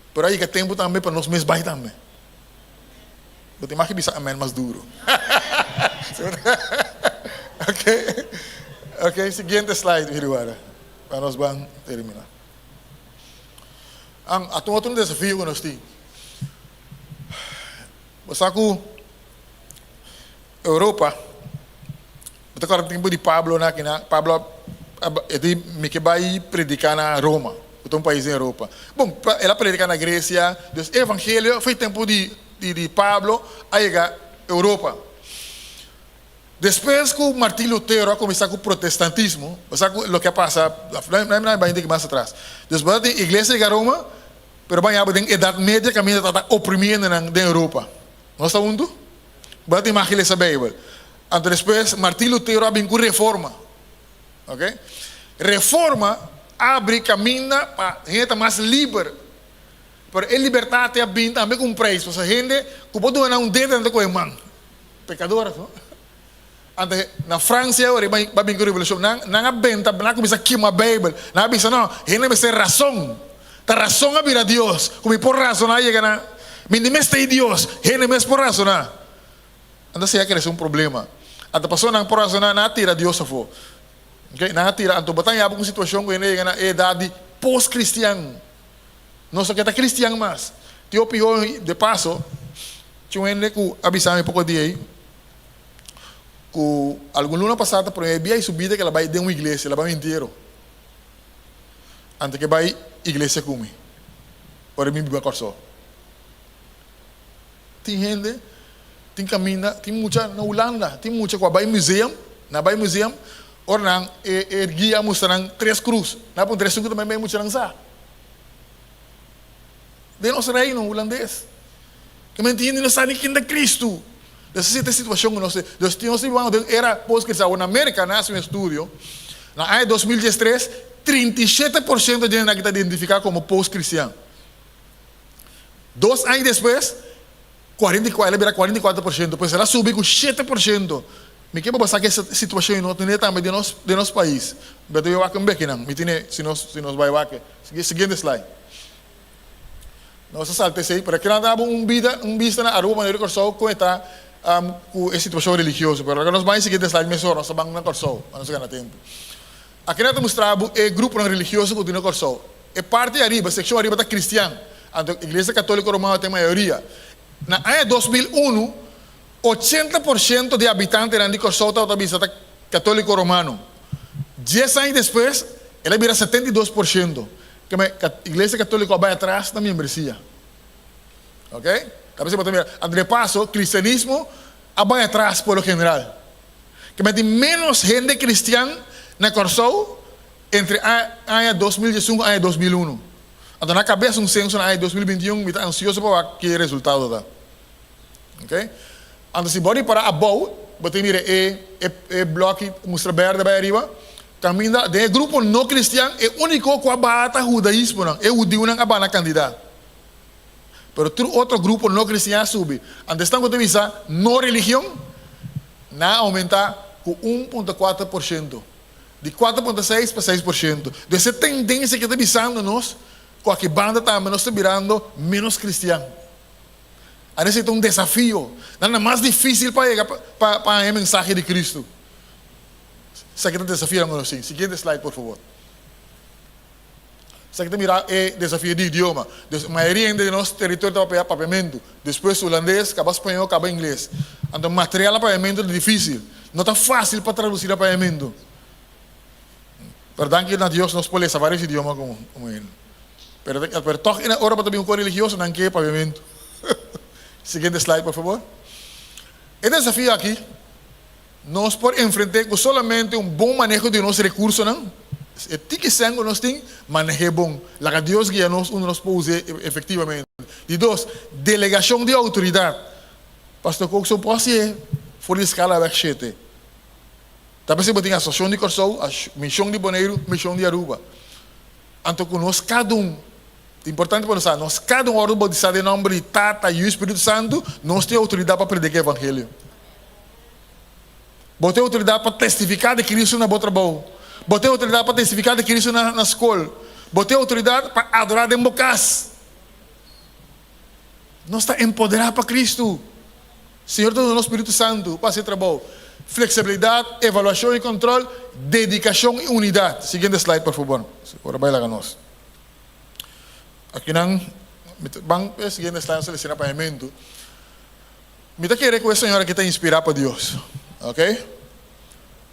pero a yega tempu tambe pa nos mes bai tambe bo tin mas ke bisa amen mas duro ok ok siguiente slide mi ruwara pa nos ban termina. An a otro desafio ku nos tin. Bo sa ku Europa, bo ta kòrda tempu di Pablo na kina, Pablo a e di mi ke bai prediká na Roma, ku ta un pais den Europa. Bon, el a prediká na Gresia, dus e evangelio for e tempu di di Pablo a yega Europa. Despues ku Martin Lutero a kuminsá ku protestantismo, bo sa ku loke a pasa, nan bai un tiki mas atras. Dus bo ta tin iglesia yega Roma, pero baña bo den Edat Media kaminda ta ta oprimí hendenan den Europa. Nos ta huntu? Bo ta tin mag lesa Beibel. Anto despues Martin Lutero a bin ku Reforma. Ok? Reforma a abri kaminda pa hende ta mas liber. Pero e libertat ei a bin tambe ku un preis, pasobra hende ku por duna nan un dedo nan ta kohe man. Pecadores, no? Anto na Francia ora e ba bin cu revolucion, nan nan a benta, nan a cuminsa kima Bijbel. Nan a bisa, no, hende mester razon. Ta razon a bira Dios, cu mi por razona yega na, mi no mester e Dios, hende mes por razona. Anto esey a crece un problema. Anto pasobra nan por razona, nan a tira Dios afo. Okay, nan a tira, anto bo ta yaba cu un situacion cu hende yega na e edad di post-cristian. Nos no ke ta cristian mas. Tin hopi hopi, de paso, tin un hende cu a bisa mi poco dia ei, cu algun luna pasa ta prome bia di su bida cu el a bay den un iglesia, el a bay un entiero. Antes cu e bay iglesia cu mi, ora mi biba Corsou. Tin hende, tin caminda, tin mucha na Hulanda, tin mucha cu a bay museum, nan a bay museum, ora nan e e guia a mustra nan tres cruz, nan a puntra esun cu ta bay bay muchanan sa. Den nos reino hulandes. Ke men tin hende no sa ni ken ta Cristo. Des esei ta e situacion cu nos tin. Des tin nos ta bibando den era post-cristian. Awor na Merca nan a haci un estudio, na aña 2013, 37% di hendenan aki ta identifica como post-cristian. Dos aña despues, 44, el a bira 44%, pues el a subi cu 7%. Mi ke pa bo sa ke situacion ei no tene tambe den nos, den nos pais. Bo ta bay wak un bekinan. Mi tene, si nos, si nos bay wak e. Siguiente slide. Nos a salta esei, pero kinan ta daba un bida, un bista na Aruba manera di Kòrsou kon e ta ku e situashon religioso. Pero laga nos bai siguiente slide mesora, nos ta ban na Kòrsou, pa nos gana tempu. Akinan ta mustra bo e gruponan religioso ku tin na Kòrsou. E parti ariba, sekshon ariba ta kristian, anto Iglesia Katóliko Romano ta e mayoria. Na aña 2001, 80% di habitantenan di Kòrsou tabata bisa ta katóliko romano. Dies aña despues, el a bira 72%. Keme Iglesia Católico a bai atras na miembresia. Ok? Ta bisa bo ta mira. Anto de paso, cristianismo a bai atras por lo general. Keme tin menos hende cristian na Kòrsou entre aña 2011 ku aña 2001. Anto na kabes un senso na aña 2021, mi ta ansioso pa wak ke resultado ta. Ok? Anto si bo ripara abou, bo ta mira e e bloki mustra berde bai ariba. Kaminda den e grupo no kristian e úniko ku a baha ta hudaismonan, e hudiunan a baha na kantidat. Pero tur otro grupo no kristian a subi. Anto esnan ku ta bisa no religion, nan a oumentá ku 1.4%, di 4.6 pa 6%. Dus e tendensia ke ta bisando nos ku aki banda tambe nos ta birando ménos kristian. A esei ta un desafio. Nan ta mas difísil pa yega pa haña e mensahe di Kristu. Esaki ta desafionan ku nos tin. Siguiente slide por fabor. Esaki ta mira e desafio di idioma. Dus mayoria hende den nos teritorio ta papia papiamentu, despues hulandes, kaba spañó, kaba ingles. Anto material na papiamentu ta difísil. No ta fásil pa tradusi na papiamentu. Pero danki na Dios nos por lesa vários idioma komo hende. Pero pero tòg ora bo ta bin un kos religioso nan ke papiamentu. Siguiente slide por fabor. E desafio aki. Nos por enfrent'é ku solamente un bon maneho di nos rekursonan. E tiki sèn ku nos tin, maneh'é bon. Laga Dios guia nos unda nos por us'é efektivamente. Di dos, delegashon di outoridat. Pastor Cookson por hasié for di Scalaweg shete. Ta p'esei bo tin Asosiashon di Kòrsou, Mishon di Boneiru, Mishon di Aruba. Anto ku nos kada un, ta importante pa nos sa, nos kada un ora boutisá den nòmber di Tata, Yu i Spiritu Santu, nos tin outoridat pa prediká evangelio. Bo tin outoridat pa testifiká di Kristu na bo trabou. Bo tin outoridat pa testifiká di Kristu na na skol. Bo tin outoridat pa adorá den bo kas. Nos ta empoderá pa Kristu. Señor ta duna nos Spiritu Santu pa hasi e trabou. Fleksibilidat, evaluashon i kòntròl, dedikashon i unidat. Siguiente slide por fabor. Ora bai laga nos. Akinan, mi ta ban e siguiente slide, nos ta lesiona pañamentu. Mi ta kere ku e señora aki ta inspirá pa Dios. Ok?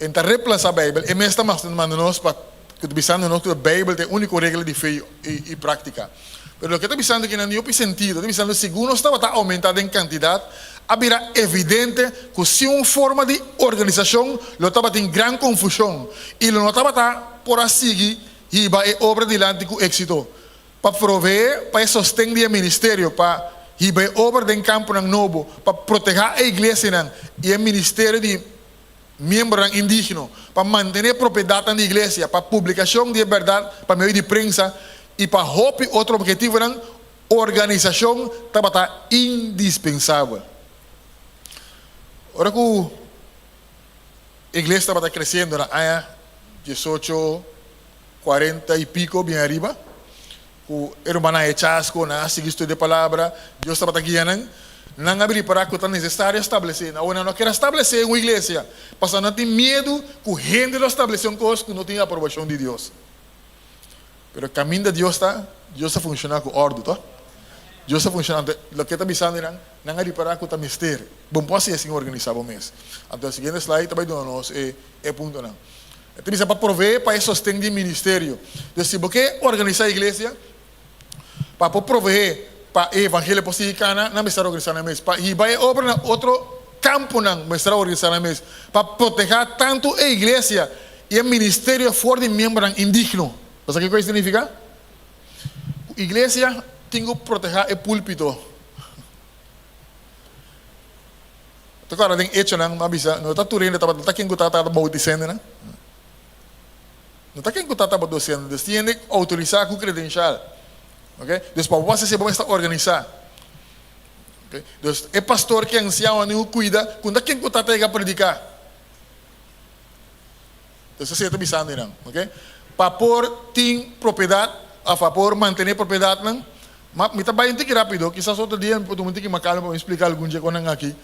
E ta replasá Beibel. E mes ta manda nos pa ku ta bisando nos ku Beibel ta e úniko regla di fe i práktika. Pero loke e ta bisando aki nan tin hopi sentido. E ta bisando segun nos tabata oumentá den kantidat, a bira evidente ku sin un forma di organisashon lo tabatin gran konfushon i lo no tabata por a sigui hiba e obra dilanti ku éksito. Pa proveé pa e sosten di e ministerio pa hiba e obra den kamponan nobo, pa protehá e iglesianan i e ministerio di miembronan indigno, pa mantené propiedatnan di iglesia, pa publikashon di e bèrdat pa medio di prensa i pa hopi otro ophetivonan, organisashon tabata indispensabel. Ora ku iglesia tabata kresiendo na aña diesocho 40 i piko bien ariba, ku e rumannan a e chasko, nan a sigui studia e Palabra, Dios tabata guia nan, nan a ripará ku ta nesesario establesé. Awor nan no kier a stablesé un iglesia, pasobra nan tin miedu ku hende lo stablesé un kos ku no tin aprobashon di Dios. Pero kaminda Dios ta, Dios ta funshoná ku òrdu, to? Dios ta funshoná. Anto, loke ta bisando nan, nan a ripará ku ta mester. Bo no por hasi sin organisá bo mes. Anto, e siguiente slide ta bai duna nos e puntonan. E ta bisa pa proveé pa e sosten di ministerio. Dus si bo ke organisá iglesia, pa por proveé pa e evangelio por sigui kana, nan mester organisá nan mes. Pa hiba e obra na otro kamponan, mester organisá nan mes. Pa protehá tantu e iglesia i e ministerio for di miembronan indigno. Bo sa kiko e signifiká? Ku iglesia tin ku protehá e púlpito. Ta kòrda den Echonan a bisa, no ta tur hende tabata, no ta ken ku tabata boutisá hendenan. No ta ken ku tabata boutisá hende. Dus tin hende outorisá ku kredenshal. Oke. Dus pa bo hasi esei bo mester organisá. Oke. Dus e pastor ki ansianonan tin ku kuida ku no ta ken ku tabata yega prediká. Dus esei ta bisando einan. Oke. Pa por tin propiedat òf pa por mantené propiedatnan. Ma mi ta bai un tiki rapido, kisas otro dia mi por tuma un tiki mas kalma pa mi splika algun dje konan aki.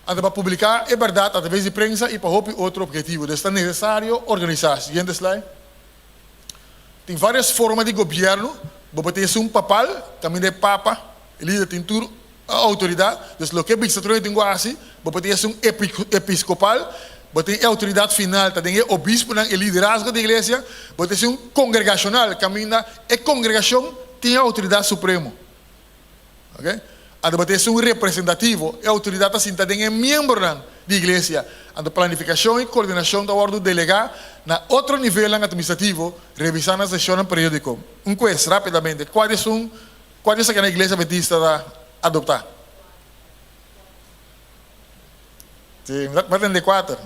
Anto pa publiká e bèrdat atraves di prensa i pa hopi otro ophetivo. Dus ta nesesario organisá. Siguiente slide. Tin vários forma di gobièrnu. Bo por tin esun papal, kaminda e papa, e lider tin tur outoridat. Dus loke bisa tur hende tin ku hasi. Bo por tin esun episkopal, bo tin e outoridat final ta den e obisponan, e liderazgo di iglesia. Bo tin esun kongregashonal, kaminda e kongregashon tin e outoridat supremo. Oke. Anto bo tin esun representativo, e outoridat ta sinta den e miembronan di iglesia. Anto planifikashon i koordinashon ta wòrdu delegá na otro nivelnan atministrativo, revisá na seshonnan periódiko. Un kues, rápidamente, kua di esun Kua di esaki na Iglesia Adventista ta adoptá? Sí, mi ta tende kuater.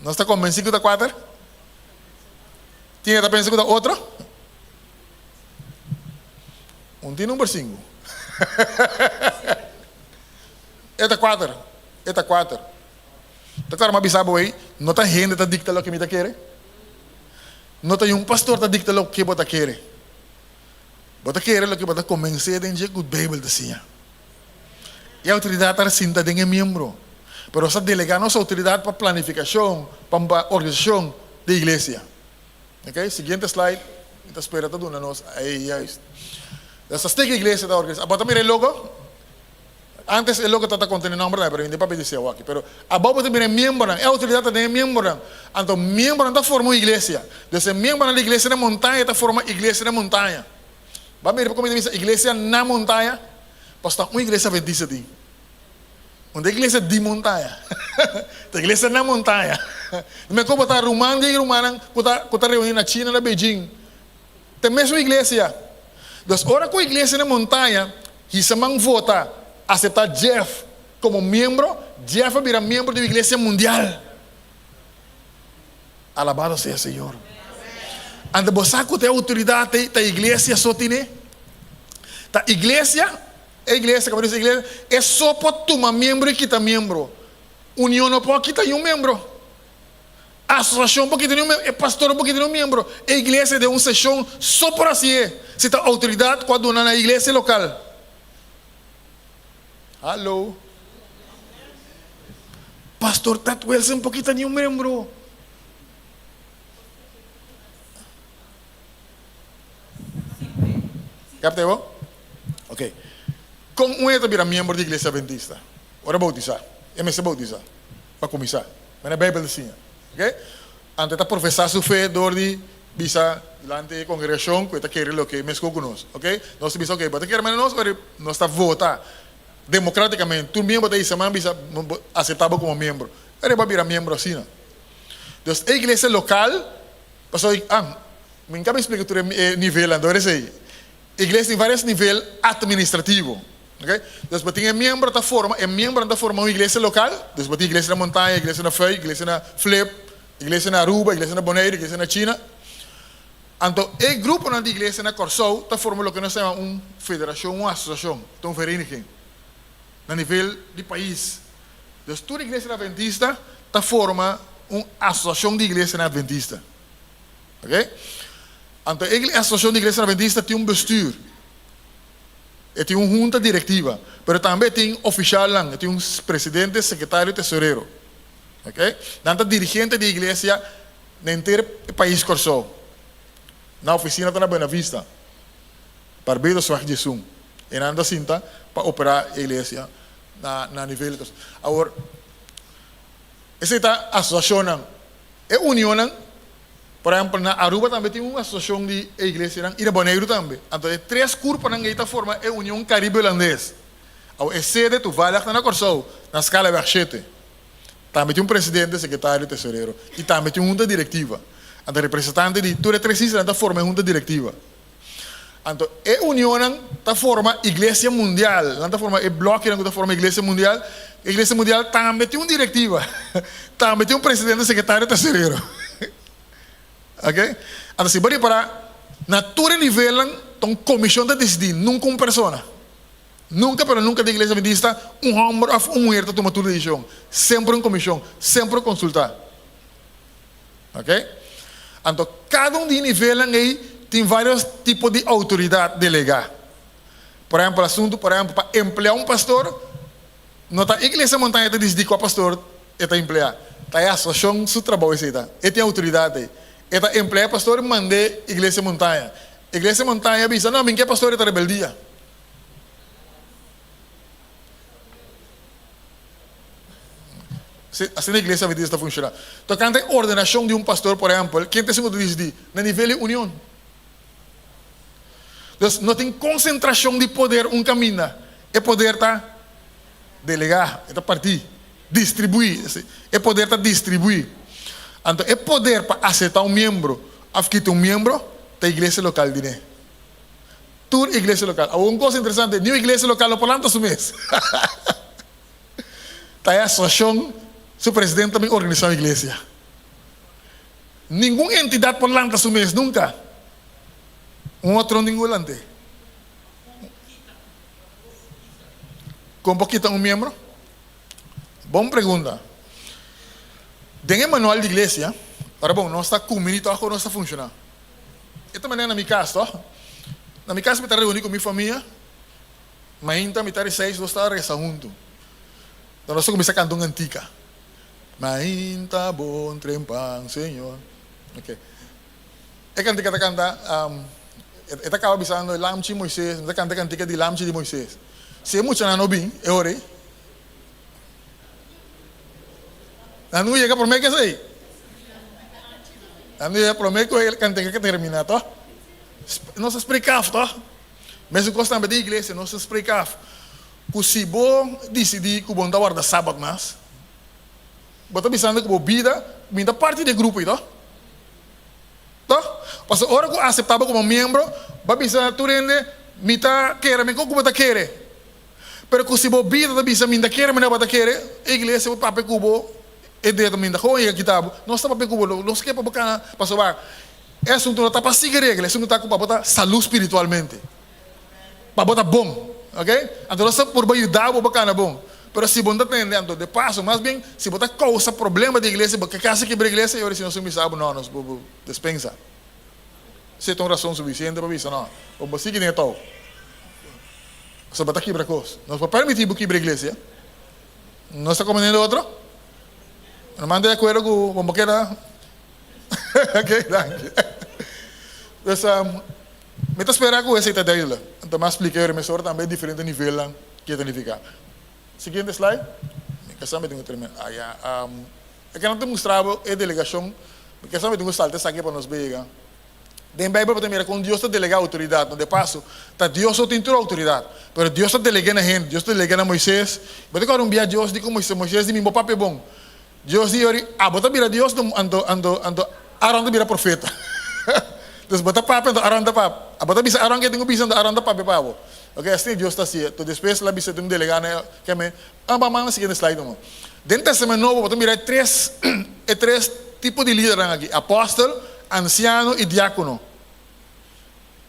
Nos ta konbensí ku ta kuater? Tin e ta pensa ku ta otro? Un tin number sinku. E ta kuater. E ta kuater. Ta kòrda mi a bisa bo ei, no ta hende ta dikta loke mi ta kere. No ta un pastor ta dikta loke bo ta kere. Bo ta kere loke bo ta komensé den dje ku Beibel ta siña. E outoridat ta sinta den e miembro, pero nos ta delegá nos outoridat pa planifikashon, pa organisashon di iglesia. Ok, siguiente slide, mi ta spera ta duna nos, ei juist. Nos ta stek iglesia ta organisá. Bo ta mira e logo? Antes e logo tabata kontené nòmbernan, pero hende papia di seu aki. Pero abou bo ta mira e miembronan, e outoridat ta den e miembronan. Anto miembronan ta forma un iglesia. Dus e miembronan di iglesia na montaña ta forma iglesia na montaña. Bo a mira pa komo ta bisa iglesia na montaña? Pasobra ta un iglesia adventista tin. No ta iglesia di montaña. Ta iglesia na montaña. Mi a koba ta ruman di rumannan ku ta ku ta reuní na China na Beijing. Ta e mesun iglesia. Dus ora ku iglesia na montaña hisa man vota aseptá Jeff komo miembro, Jeff a bira miembro di un iglesia mundial. Alabado sea Señor. Anto bo sa ku ta e outoridat ei ta iglesia so tine? Ta iglesia, e iglesia, kaba di iglesia, e so por tuma miembro i kita miembro. Union no por kita niun miembro. Asosiashon por kita niun miembro, e pastor no por kita niun miembro. E iglesia den un seshon so por hasié si ta outoridat ku a duna na e iglesia lokal. Hallo. Pastor Ted Wilson por kita niun miembro. Kapte bo? Ok. Kon un hende ta bira miembro di iglesia adventista? Ora boutisá, e mester boutisá pa kuminsá. Manera Beibel ta siña. Oke? Anto e ta profesá su fe dor di bisa dilanti e kongregashon ku e ta kere loke meskos ku nos. Oke? Nos ta bisa, oke, bo ta kere manera nos, ora nos ta vota demokratikamente. Tur miembro ta hisa man bisa, bo aseptá bo komo miembro. Ora e bo a bira miembro asina. Dus e iglesia lokal, pasobra, ah, mi no kaba splika tur e nivelnan, dor esei. Iglesia tin varios nivel administrativo. Ok? Dus bo tin e miembro ta forma, e miembronan ta forma un iglesia local. Dus bo tin iglesia na Montaña, iglesia na Fuik, iglesia na Flip, iglesia na Aruba, iglesia na Boneiru, iglesia na China. Anto e gruponan di iglesia na Kòrsou ta forma loke nos ta yama un federashon, un asosiashon, ta un vereniging na nivel di pais. Dus tur iglesia adventista ta forma un asosiashon di iglesianan adventista. Ok? Anto e asosiashon di iglesia adventista tin un bestuur. E tin un hunta direktiva, pero tambe e tin ofishalnan, e tin un presidente, sekretario, tesorero. Ok? Nan ta dirigente di iglesia na henter e pais Kòrsou. Nan ofisina ta na Buena Vista, Barbadosweg diesun. E nan ta sinta pa operá e iglesia na na nivel di Kòrsou. Awor, esei ta asosiashonnan. E unionnan. Por ehempel, na Aruba tambe tin un asosiashon di e iglesianan i na Boneiru tambe. Anto e tres kurponan ei ta forma e Union Karibe Hulandes. Awo e sede toevallig ta na Kòrsou, na Skalaweg shete. Tambe tin un presidente, sekretario, tesorero i tambe tin un hunta direktiva. Anto representante di tur e tres islanan ta forma e hunta direktiva. Anto e unionnan ta forma Iglesia Mundial, nan ta forma e blokinan ku ta forma Iglesia Mundial. Iglesia Mundial tambe tin un direktiva, tambe tin un presidente, sekretario, tesorero. Ok? Anto si bo ripará, na tur e nivelnan ta un komishon ta disidí, nunka un persona. Nunka pero nunka den Iglesia Adventista un hòmber òf un muher ta tuma tur desishon. Semper un komishon, semper konsultá. Ok? Anto kada un di e nivelnan ei tin varios tipo di outoridat delegá. Por ehèmpel, asuntu, por ehèmpel, pa empleá un pastor, no ta Iglesia Montaña ta disidí kua pastor e ta empleá. Ta e asosiashon su trabou esei ta. E tin outoridat ei. E ta empleá e pastor i mand'é Iglesia Montaña. Iglesia Montaña bisa, No, mi ke pastor, e ta rebeldia. Asina iglesia adventista ta funciona. Tocante ordenacion di un pastor, por ehempel, ken ta esun cu ta dicidi? Na nivel di union. Dus no tin concentracion di poder un caminda. E poder ta delega, e ta parti, distribui. E poder ta distribui. Anto e poder pa acepta un miembro of kita un miembro ta iglesia local dine. Tur iglesia local. Awor un cos interesante, niun iglesia local no por lanta su mes. Ta e asociacion su presidente ta bin organisa un iglesia. Ningun entidad por lanta su mes nunca. Un otro ningun lante. Con por kita un miembro? Bon pregunta. Den e manual di iglesia, ora bon, nos ta cumini toch con nos ta funciona. E ta manera na mi cas toch. Na mi cas mi ta reuni cu mi famia. Mainta mitar di seis nos ta resa huntu. Dan nos ta kuminsá kanta un kantika. Mainta bon trempan, Señor. Ok. E kantika ta kanta, e ta kaba bisando e lamchi Moises, nos ta kanta e kantika di lamchi di Moises. Si e muchanan no bin e ora ei, nan no yega promé ku esei. Nan no yega promé ku e kantika ka terminá, tòg? Nos ta spreek af, tòg? Mesun kos tambe den iglesia, nos ta spreek af ku si bo disidí ku bo no ta warda Sabat mas, bo ta bisando ku bo bida mi ta parti di e grupo ei, toh? Toh? Pasobra ora ku aseptá bo komo miembro, bo a bisa tur hende, Mi ta kere mi kon ku bo ta kere. Pero ku si bo bida ta bisa mi ta kere manera bo ta kere, e iglesia por papia ku bo e dedo mi ta kon yega kita bo. Nos ta papia ku bo, nos ke pa bo kana pasobra E asuntu no ta pa sigui regla, e asuntu ta ku pa bo ta salú spiritualmente, pa bo ta bon, ok? Anto nos ta purba yuda bo pa kana bon, pero si bo no ta tende, anto de paso, mas bien, si bo ta kousa problema den iglesia, bo ke kasi kibra iglesia, e ora si nos tin bisa bo, no, nos bo bo despensa. Si e ta un rason sufisiente pa bisa, no, bo bo sigui den e tou, pasobra bo ta kibra kos. Nos por permití bo kibra iglesia? Nos ta komprendendo otro? No manda di akuerdo ku bo bo keda. Ok, danki. Dus, mi ta spera ku esei ta duidelijk. Anto mi a splika e remesor tambe diferente nivelnan ke ta nifiká. Siguiente slide. Mi ke sa mi tin ku terminá. Ah ya. E ke nan ta mustra bo e delegashon. Mi ke sa mi tin ku salta esaki pa nos bega. Den Bijbel bo ta mira kon Dios ta delegá outoridat. No, de paso, ta Dios so tin tur outoridat. Pero Dios ta deleg'é na hende. Dios ta deleg'é na Moises. Bo ta kòrda un bia Dios di ku Moises, Moises di mi bo papia bon. Dios di yori, abo ta bira Dios anto anto anto Aron ta bira profeta. Dus bo ta papia anto Aron ta papia. Abo ta bisa Aron ke tin ku bisa anto Aron ta papia pa bo. Ok, asina Dios ta hasié. Anto despues el a bisa tin un delegá na e ke men. Amba manda na siguiente slide nomo. Den Testament Nobo bo ta mira e tres e tres tipo di lidernan aki, apòstel, ansiano i diákono.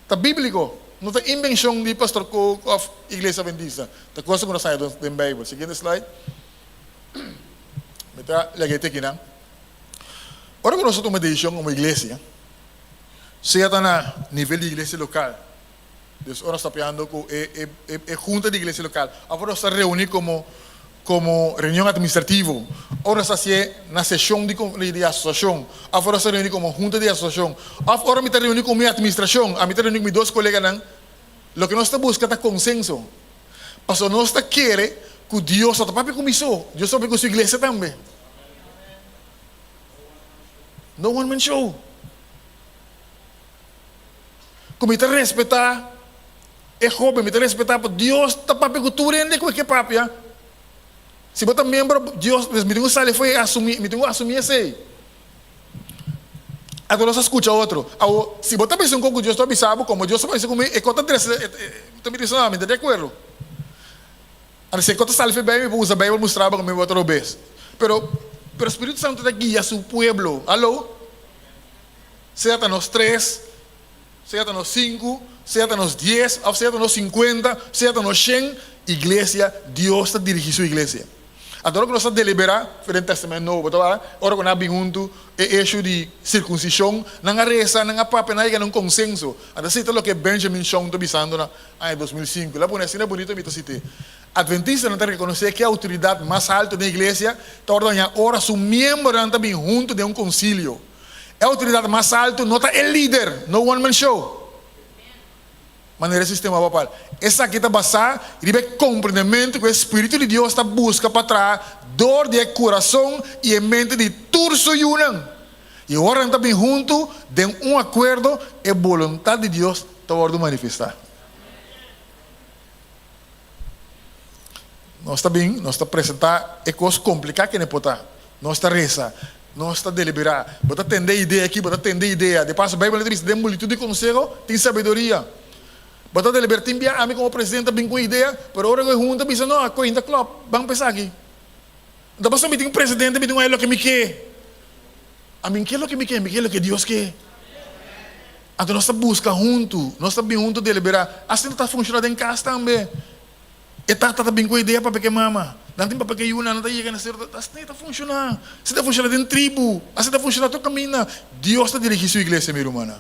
Ta bíbliko, no ta invenshon di Pastor Kook òf Iglesia Adventista. Ta kos ku nos haña den Beibel. Siguiente slide. Mi ta lege e tekinan. Ora ku nos ta tuma desishon komo iglesia, sea ta na nivel di iglesia lokal, Dus ora nos ta papiando ku e e hunta di iglesia lokal òf ora nos ta reuní komo komo reunion atministrativo, ora nos ta hasié na seshon di di asosiashon òf ora nos ta reuní komo hunta di asosiashon òf ora mi ta reuní ku mi atministrashon, ami ta reuní ku mi dos koleganan, loke nos ta buska ta konsenso. Pasobra nos ta kere ku Dios no ta papia ku mi so, Dios ta papia ku su iglesia tambe. No one man show. Ku mi ta respetá e hóben, mi ta respetá pa Dios ta papia ku tur hende ku e ke papia. Si bo ta miembro, Dios, mi tin ku sali afó i asumí, mi tin ku asumí esei. Anto nos a skucha otro. Awor, si bo ta bisa un kos ku Dios ta bisa bo, komo Dios ta bisa ku mi, e kos ta dresa, e ta bisa, no, mi ta di akuerdo. Anto si e kos ta sali for e Beibel, mi por usa Beibel mustra bo ku mi bo ta robes. Pero, pero Spiritu Santu ta guia su pueblo. Alo? Sea ta nos tres, sea ta nos sinku, sea ta nos dies, òf sea ta nos sinkuenta, sea ta nos shen, iglesia, Dios ta dirigí su iglesia. Anto ora ku nos ta deliberá, for den Tèstamènt Nobo, bo ta wak, ora ku nan a bin huntu e eshu di sirkunsishon, nan a resa, nan a papia, nan a yega na un konsenso. Anto esei ta loke Benjamin Shong ta bisando na aña 2005. El a pone asina bunito, mi ta sit'é, Adventistanan ta rekonosé ku e outoridat mas haltu den iglesia ta ordeñá ora su miembronan ta bin huntu den un konsilio. E outoridat mas altu no ta e lider, no one man show, manera e sistema papal. Esaki ta basá riba e komprendementu ku e Spiritu di Dios ta buska pa traha dor di e kurason i e mente di tur su yunan. I ora nan ta bin huntu den un akuerdo, e boluntat di Dios ta wòrdu manifestá. Nos ta bin, nos ta presentá e kos kompliká ke ne por ta. Nos ta resa, nos ta deliberá. Bo ta tende e idea aki, bo ta tende e idea. De paso, Beibel ta bisa, den multitud di konseho tin sabiduria. Bo ta deliberá. Tin bia ami komo presidente ta bin ku un idea, pero ora ku e hunta bisa, no, a kointa klòp, ban pa esaki. No ta pasobra mi tin un presidente, mi tin un ai loke mi ke. Ami no ke loke mi ke, mi ke loke Dios ke. Anto nos ta buska huntu, nos ta bin huntu deliberá. Asina ta funshoná den kas tambe. E tata ta bin ku idea papia ku e mama. Nan tin papia ku e yunan, nan ta yega na sierto. Asina ta funshoná. Asina ta funshoná den tribu. Asina ta funshoná tur kaminda. Dios ta dirigí su iglesia, mi rumannan.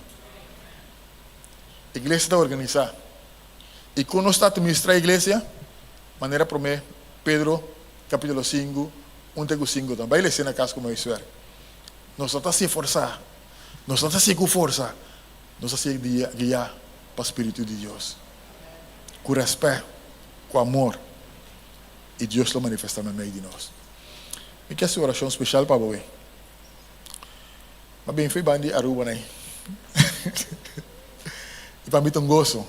Iglesia ta organisá. I kon nos ta atministrá iglesia? Manera promé Pedro kapítulo sinku, un te ku sinku ta. Bai lesa na kas ku mi suer. Nos no ta hasié forsá. Nos no ta hasié ku forsa. Nos ta hasié guiá pa spiritu di Dios. Ku rèspèt, ku amor. I Dios lo manifestá meimei di nos. Mi ke hasi un orashon speshal pa bo. Mi a bin fo'i ban di Aruba nei. I pa mi ta un goso.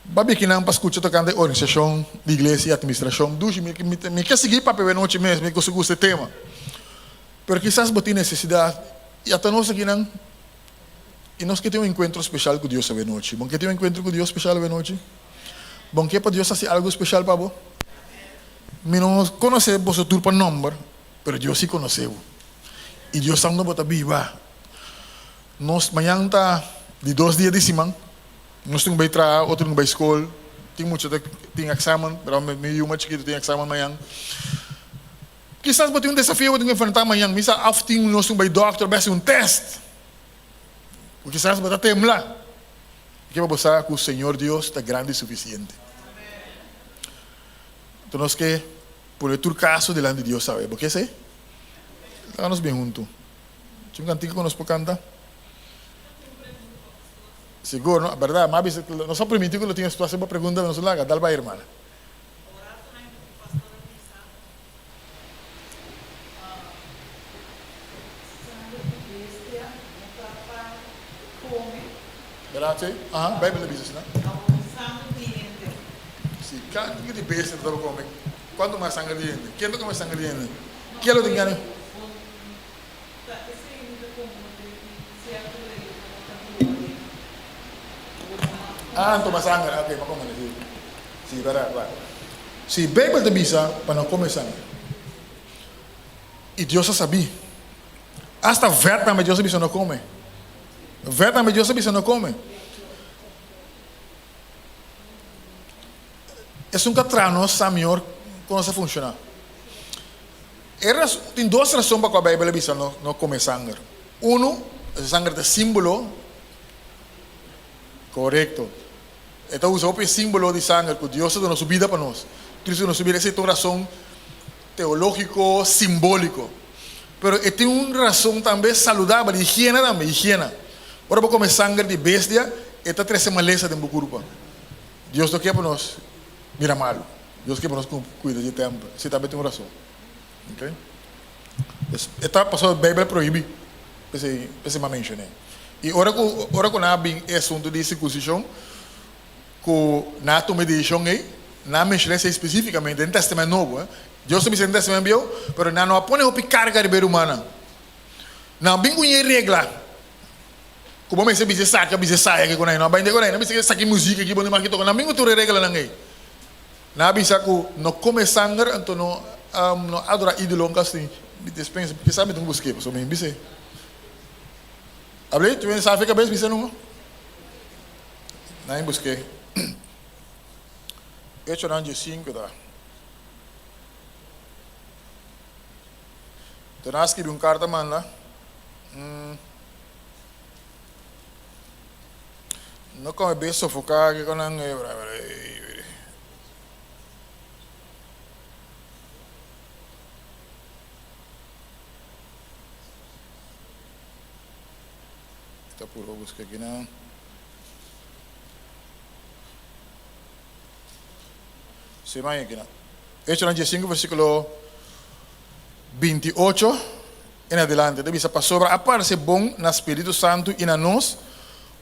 Ba biki nan pa skucha tokante organisashon di iglesia i atministrashon. Dushi, mi mi ke sigui papia awe nochi mes, mi gusta gusta e tema. Pero kisas bo tin nesesidat i ata nos akinan i nos ke tin un enkuentro speshal ku Dios awe nochi. Bo ke tin un enkuentro ku Dios speshal awe nochi? Bo ke pa Dios hasi algu speshal pa bo? Mi no konosé boso tur pa nòmber, pero Dios si konosé bo. I Dios sa unda bo ta biba. Nos mañan ta di dos dia di siman. Nos tin ku bai traha, otro tin ku bai skol, tin mucha ta tin eksamen, pero mi yu mas chikitu tin eksamen mañan. Kisas bo tin un desafio bo tin ku enfrentá mañan, mi sa òf tin nos tin ku bai dòkter bai hasi un tèst, ku kisas bo ta tembla. Mi ke pa bo sa ku Señor Dios ta grandi i sufisiente. Anto nos ke pone tur kaso dilanti Dios awe. Bo ke esei? Laga nos bin huntu. Tin un kantika ku nos por kanta? Sigur no, berdad, m'a bisa, nos a primiti cu lo tin espacio pa pregunta, nos a laga, dal bay hermana. Berdad si? Aha, Bijbel ta bisa asina. Si, kiko di bestia bo ta kome? Kuantu mas sanger di hende? Ken ta kome sanger di hende? Ken lo tin gana? Ah, tuma sanger. Ok, pa kome si. Si, berdad, berdad. Si, Bijbel ta bisa pa no kome sanger. I Dios a sabí. Asta vèt tambe Dios a bisa no kome. Vèt tambe Dios a bisa no kome. Esun ka traha nos sa mihor kon nos ta funshoná. E ras, tin dos rason pa kua Beibel a bisa no no kome sanger. Unu, e sanger ta símbolo, korekto. E ta usa hopi e símbolo di sanger ku Dios a duna su bida pa nos. Kristu duna su bida, esei ta un rason teológiko, simbóliko. Pero e tin un rason tambe saludabel, higiena tambe, higiena. Ora bo kome sanger di bestia, e ta trese malesa den bo kurpa. Dios no ke pa nos bira malu. Dios ke pa nos kuida di e tèmpel. Esei tambe tin un rason. Ok. Pues, e ta pasobra Beibel a prohibí. P'esei, p'esei mi a menshoné. I ora ku, ora ku nan a bin e asuntu di sirkunsishon, ku nan a tuma e desishon ei, nan a menshoná esei spesífikamente den Tèstamènt Nobo. Dios ta bisa den Tèstamènt Bieu, pero nan no a pone hopi karga riba e rumannan. Nan a bin ku un regla ku bo mester bisa esaki, bisa esaya aki ku nan. Nan a bai ku nan, nan bisa esaki muzik aki bo no mag toka. Nan a bin ku tur e reglanan ei. Nan a bisa ku no kome sanger, anto no no adorá ídolo. Nunka mi despensa, kisas mi tin ku busk'é, pasobra mi bis'é. Abli, tu sabe kabes bisa nunka? Nan busk'é. Echonan diesinku ta. Enton nan a skibi un karta manda. No kome be sofoká kiko nan Ta purba buska akinan. Sí, man akinan. Echonan diesinku versíkulo 28 en adelante ta bisa, Pasobra a parse bon na Spiritu Santu i na nos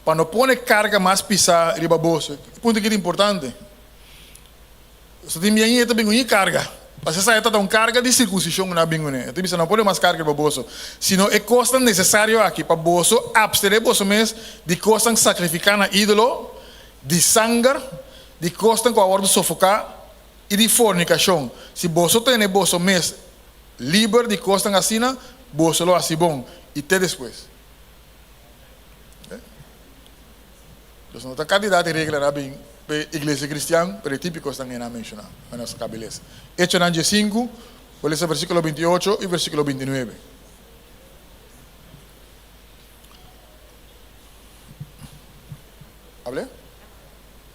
pa no pone karga mas pisá riba boso. E punto aki ta importante. So tin bien i e ta bin un karga. Pasobra esaki ta ta un karga di sirkunsishon ku nan a bin kuné. E ta bisa, No pone mas karga riba boso, sino e kosnan nesesario aki pa boso apstené boso mes di kosnan sakrifiká na ídolo, di sanger, di kosnan ku a wòrdu sofoká i di fornikashon. Si boso tene boso mes liber di kosnan asina, boso lo hasi bon. I te despues. Dus no ta kantidat di regla na bin p'e iglesia kristian, pero e típiko esnan nan a menshoná na nos kabi lesa. Echonan diesinku, bo lesa versíkulo 28 i versíkulo 29. Hablé?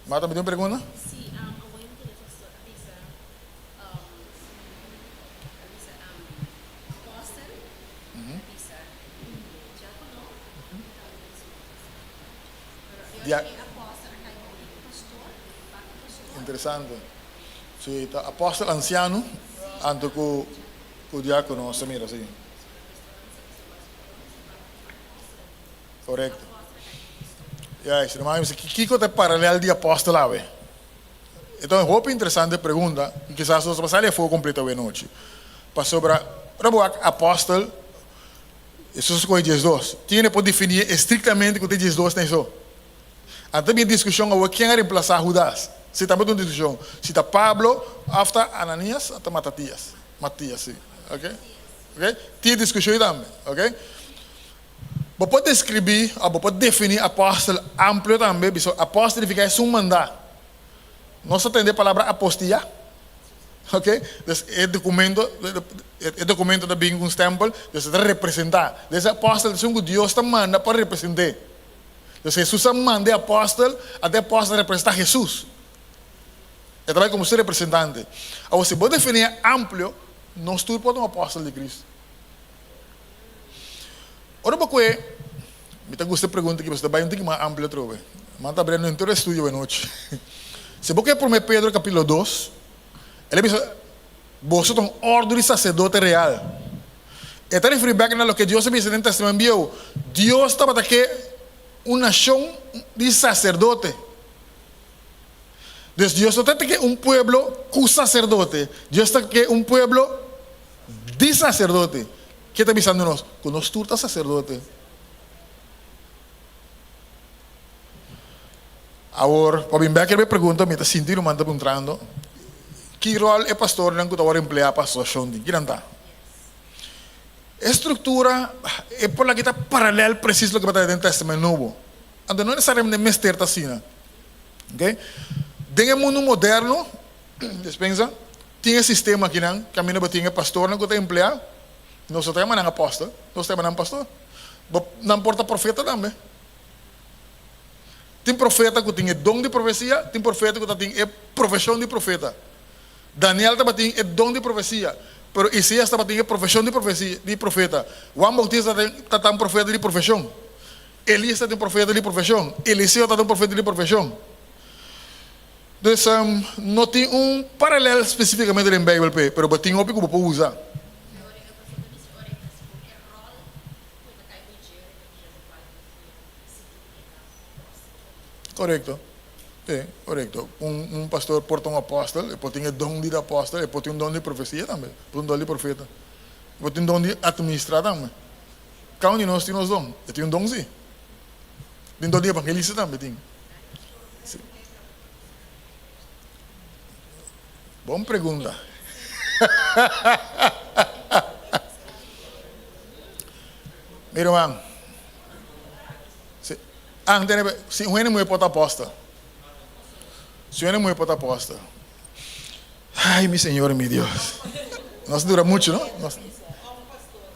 Marta, mi tin un pregunta? Sí, awor mi ta pastor a bisa, a bisa apòstel a bisa diákono i tambe Dia. Interesante. Si, ta apostel anciano anto cu cu diacono, nos ta mira, si. Correcto. Ya, si normal mi bisa, kico ta e paralel di apostel awe? E ta un hopi interesante pregunta y kisas nos ta sali afo completo awe nochi. Pasobra, ora bo wak apostel, Hesus a skohe diesdos. Tin e por definí estriktamente ku ta e diesdos na eso. Anto ta bin diskushon awor ken a remplasá Hudas. Si tabata un diskushon si ta Pablo òf ta Ananias òf ta Matatias. Matias, si. Oke. Oke. Tin e diskushon ei tambe. Oke. Bo por deskribí òf bo por definí apòstel amplio tambe, biso apòstel signifiká esun mandá. Nos ta tende e palabra apostiyá. Ok, dus e documento, e documento ta bin cu un stempel, dus e ta representa. Dus e apostel ta esun cu Dios ta manda pa represent'é. Dus Jesus a manda e apostel, anto e apostel ta representa Jesus. E ta bai como su representante. Awor si bo defini e amplio, nos tur por ta un apostel di Cristo. Ora bo koe, mi ta gusta e pregunta aki pasobra ta bai un tiki mas amplio atrobe. Nan ta abriendo henter e estudio awenochi. Si bo koe prome Pedro capítulo dos, el a bisa, Boso ta un ordo di sacerdote real. E ta referi bek na loke Dios a bisa den Testament Bieu. Dios tabata ke. Un nashon di saserdote. Dus Dios no ta ke un pueblo ku saserdote, Dios ta ke un pueblo di saserdote. Ke ta bisando nos? Ku nos tur ta saserdote. Awor, pa bin bek riba e pregunta, mi ta sinti ruman ta puntrando, ki ròl e pastornan ku ta wòrdu empleá pa asosiashon tin? Kinan ta? E struktura e por laki ta paralèl presis loke bo ta den Tèstamènt Nobo. Anto no nesesariamente mester ta asina. Ok. Den e mundu moderno, despensa, tin e sistema akinan kaminda bo tin e pastornan ku ta empleá, nos no ta yama nan apòstel, nos ta yama nan pastor. Bo nan por ta profeta tambe. Tin profeta ku tin e don di profesia, tin profeta ku ta tin e profeshon di profeta. Daniel tabatin e don di profesia, pero Isaías tabatin e profeshon di profesia di profeta. Juan Bautista ta ta un profeta di profeshon. Elías ta un profeta di profeshon. Eliseo ta un profeta di profeshon. Dus no tin un paralel spesífikamente den Beibel p'e, pero bo tin hopi ku bo por usa. Korekto. Sí, korekto. Un un pastor por ta un apòstel, e por tin e don di apòstel, e por tin un don di profesia tambe, por tin un don di profeta, e por tin un don di atministrá tambe. Kada un di nos tin nos don. E tin un don sí. Tin don di evangelista tambe tin. Sí. Bon pregunta. Mi ruman, si, ah, si un hende muhé por ta apòstel. Si un hende muhé por ta apòstel. Ay, mi Señor y mi Dios. Nos dura mucho, no? Nos,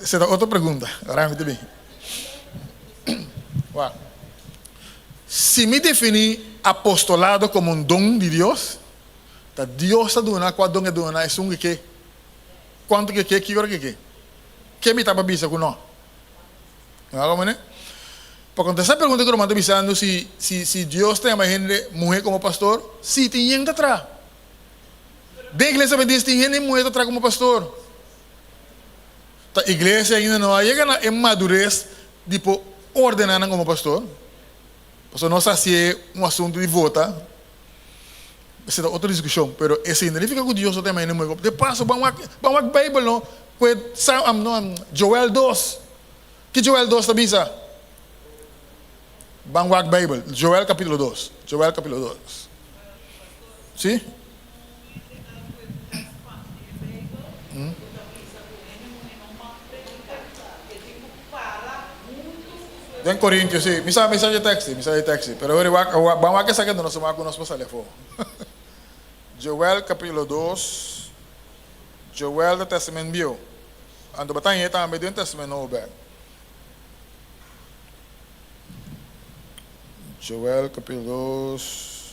esa ta otro pregunta. Ahora mi te bin. Wak. Si mi defini apostolado como un don di Dios, ta Dios ta duna cua don e duna esun ke ke, cuanto ke ke, ki ora ke ke. Ke mi ta pa bisa cu no? No hago mane? Pa contesta e pregunta cu ruman ta bisando si si si Dios ta yama hende muhe como pastor, si tin yen ta traha. Den iglesia adventista tin hende muhe ta traha como pastor. Ta iglesia ainda no a yega na e madurez di por ordena nan como pastor. Pasobra nos a hacié un asunto di vota. Esei ta otro discusion, pero esei no nifica cu Dios no ta yama hende muhe como. De paso ban wak ban wak Bijbel no cu e no Joel dos. Ki Joel dos ta bisa? Ban wak Bijbel, Joel capítulo dos, Joel capítulo dos. Sí? Den Corintio, sí. Mi sa, mi sa e tekst, mi sa e tekst. Pero hoor, wak, ban wak esaki anto nos wak ku nos por sali afó. Joel capítulo dos, Joel ta Testament Bieu. Anto bo ta hañ'é tambe den Testament Nobo bek. Joel capítulo dos.